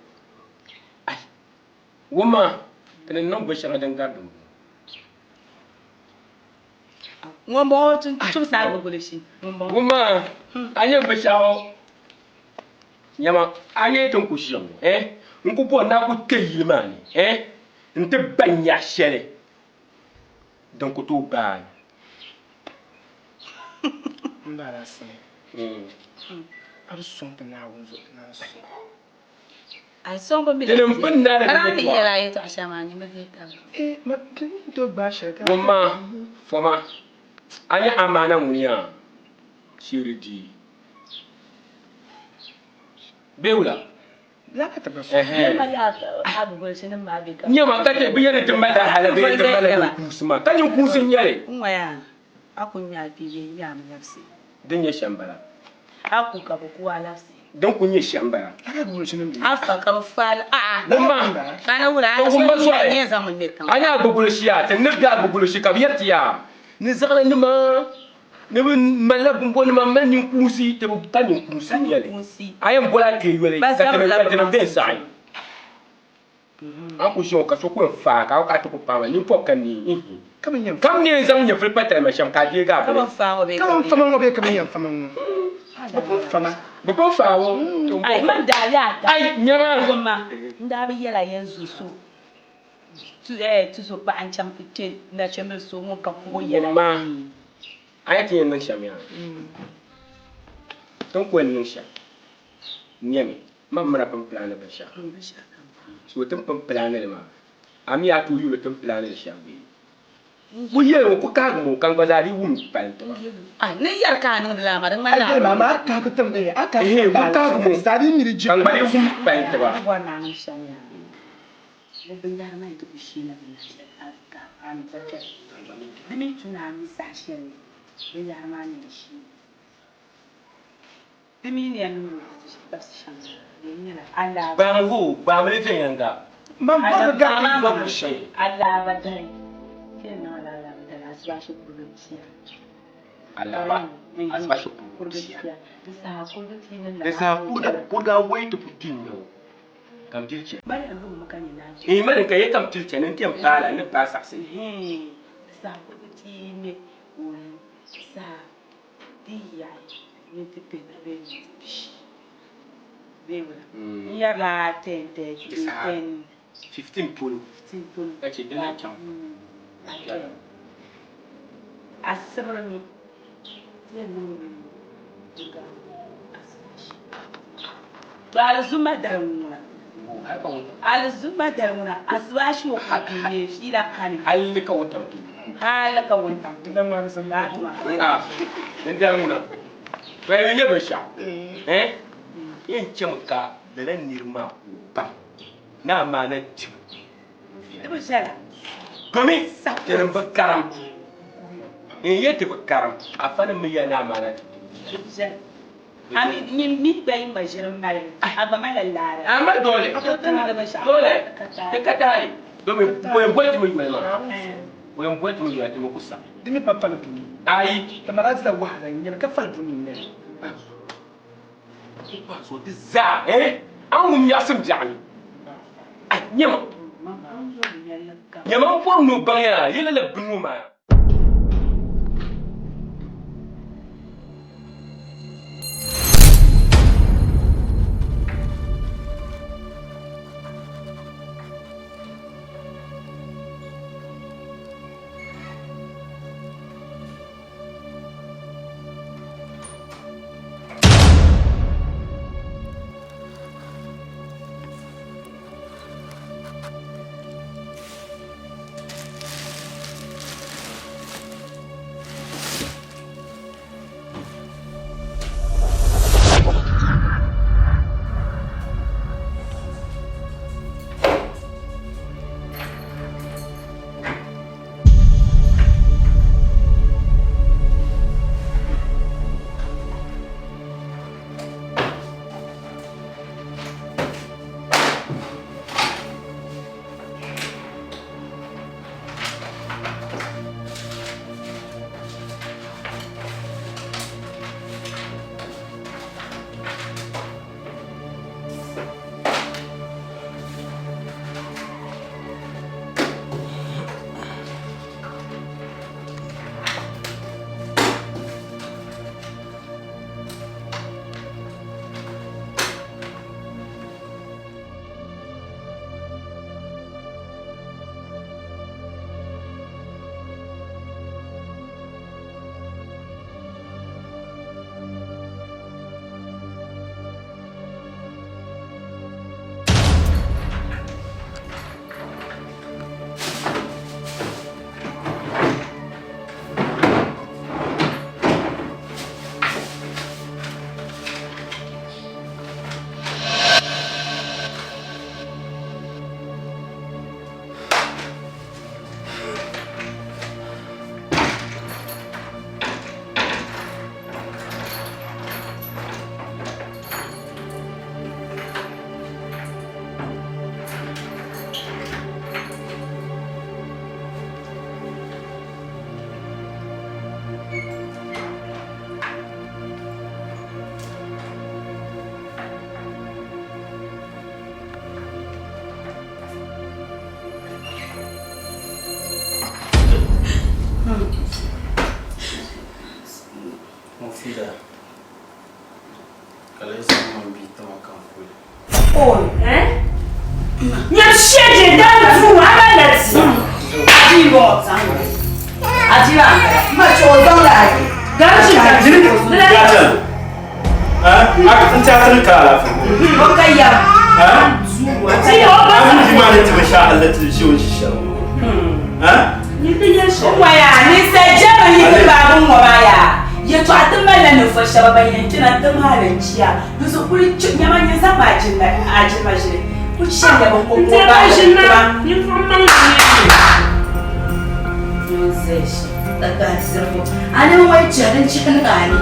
ai, wumma, ti ni niŋ binshɛŋa din gari dimbɔŋɔ. Ŋumbɔŋɔ tumsi a gbugulishi. Wumma, a nya binshɛɣu nyama, a nya ti ni ku ʒiya ŋɔ, eh, n ku bɔri ni a ku kpe yili maa ni, eh, nti ba nyaɣ shɛli din ku tooi baai. M ba Alaasani, a bi sɔŋ ti Naawuni zuɣu ti naan sɔŋ. A sɔŋ bi mi Tinim pun naai di yɛltɔɣa. Yɛltɔɣa shɛli maa nyɛ mi deei tabili. Eh, ma ti ni tooi gbaai shɛli ka. Wumma, foma, a nya amaana ŋuni yaa sheeri di bee wula? Lala ti bi sɔŋ. Nyama ka ti bi yɛli ti mali hala bee ti mali ninkuunsi maa ka ninkuunsi n-nyɛ li. N ŋɔya a ku ŋme a bia bee n-ŋme a mi labisi. Din nyɛ shɛm m-bala. A ku ka bɛ ku a labisi. Din ku nyɛ shɛm m-bala. A fa ka bɛ fa a a'a. Wumma, Ka na wula to wumma a sɔli. nyɛ zaŋ mi ŋme tiŋa. A nya a gbugulishi yaa, ti ni be a gbugulishi ka bɛ yɛri ti yaa. Ni zaɣili nima ni bi malila bimbɔ nima mali ninkuunsi ti bi pa ninkuunsi n-nyɛ li. A yɛn boli a kpee yoli ka ti niŋ bɛn saɣi. A ni ku ʒiya ŋɔ ka so ku yɛn faai ka a ka a ti ku paai ma nimpɔbi ka neei. Kam ni yɛn zaŋ nyɛvili pa talima shɛm ka a deegi a bini. Ka bɛn fama ŋɔ bee ka bɛn yɛn fama ŋɔ? Bɛ pun fama. Bɛ pun faai o. Ai, man daa yɛ a Ai, nyama. Goma, n daa bi yɛla yɛn zo so tuzo paɣa n-chaŋ ti kpe nachimbil so ŋun ka kubu yɛla. Goma, a yɛn ti yɛn niŋ shɛm yaa? Ti ni ku yɛn niŋ shɛm nyɛmi, man mini a pun pilaani binshɛɣu. So ti ni pun pilaani li maa, a mi a tooi yuli ti ni pilaani li shɛm bee? Ku yɛli o, ku kahigimi o, ka n gba zaa dii wum pali tiba. Ni yɛri ka a niŋdi lala maa, di ŋmanila a yɛli ma, a kahigi tim a kahigi ku kahigimi o, ka n gba dii wum pali tiba. Ni bɔri ni a niŋ shɛm yaa, ni binyɛra maa yi ti ku sheela binyɛr shɛli a ka a ni kpɛri. Di mi tu ni a mi saha shɛli binyɛra maa ni yɛn sheei. Di mi ni yɛn niŋ tabisi shɛm maa, di yɛn nyɛla alaaba. Gbaami hoo, gbaami li viɛnyɛliŋga. Man bɔri gari yi bɔbu shɛm. Alaaba dali, ti yɛn niŋla alaaba dali asibaasi kuriga pia. Alaaba asibaasi kuriga pia. Di saha kuriga pia ni Di saha kuriga awɔi ti ku di n-nya o ka m pili chɛ. Mali n lumi ka nyɛ naa chɛ. Iin mali ka yɛ ka m pili chɛ ni n ti yɛn paai la n ni paai saɣisi. Di saha kuriga pia ni olu di saha di yaɣi minti pihinu bee minti pishi bee wula n yɛrila 10:30 Di saha 10 15 polo 15 polo ka chɛ di lahi chaŋ asibiri mi ti yɛn niŋ duga asibashi to alizuma dali ŋuna alizuma dali ŋuna asibashi o ka bi fiila kani hali ka wuntaŋ to hali ka wuntaŋ to din dali ŋuna to yi nyɛ binshɛɣu eh yɛn chɛmi ka lala niri maa ka o baŋ ni amaana dibu di bi viɛla domi tinim bi karim n yɛ ti bi karim afa nim mi yɛli ni amaana dibu di bi viɛla A mi nyin mi gba yi ŋma ʒiri mali a gba malila laara. A mali doole. Doole. Ti ka taali. Domi o yɛn boli ti mi yoli maa. O yɛn boli ti mi yoli ti mi ku saɣi. Di mi pa fali duni. Ayi. Ti mali dila wahala n-nyɛli ka fali duni n-nyɛli. Ku pahi so ti zaa eh a ni wum nyaɣisim biɛɣu ni. Ai nyama. Nyama m bɔri ni o baŋ ya yi lala bini ŋɔ maa. Tida, ka lee zaŋ ma bia tima ka n kuli. Oi, eh? Nyam shɛje dan duu ama na ti. Ajibo. Ajiba. Ma cho zaŋ la ayi. Gaji gaji. Gaji. Eh? Aka n ti atini ka alaafee. O ka yam. Eh? Ti o ba. An ji ma ni ti bi shɛli hali ti ʒi o ʒi shɛli. Eh? Waya ni sa jɛma yi ti baabu ŋɔ maa yaa yɛtɔɣa ti malila ninvuɣ shɛba ban yɛn kpɛna n-ti maali n-chia di zuɣu kuli chɛ nyama nyɛ zaŋ ma a jilima ʒili ku chɛliya bɛ ko ko bahi tima. A ni ŋɔ yi chɛri n chɛni ka a ni.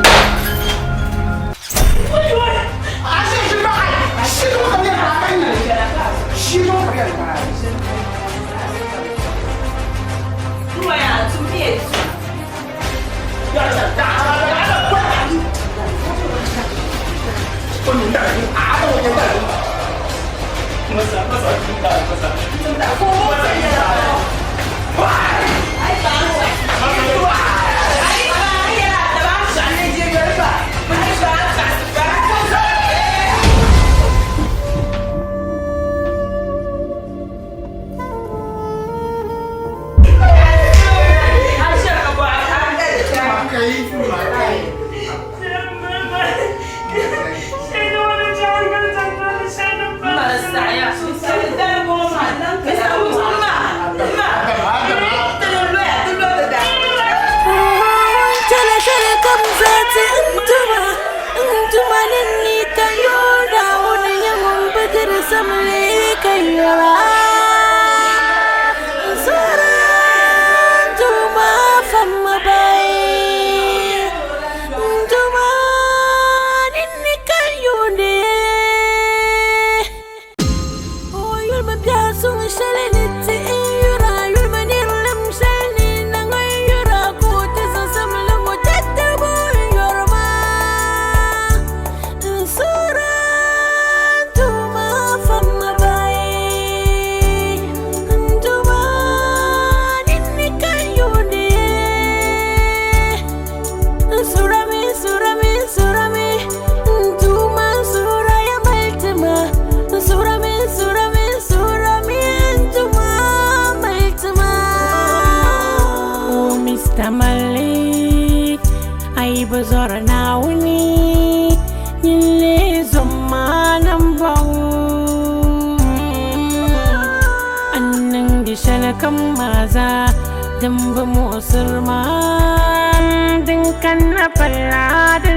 Din bi muɣisiri ma din kanna pala.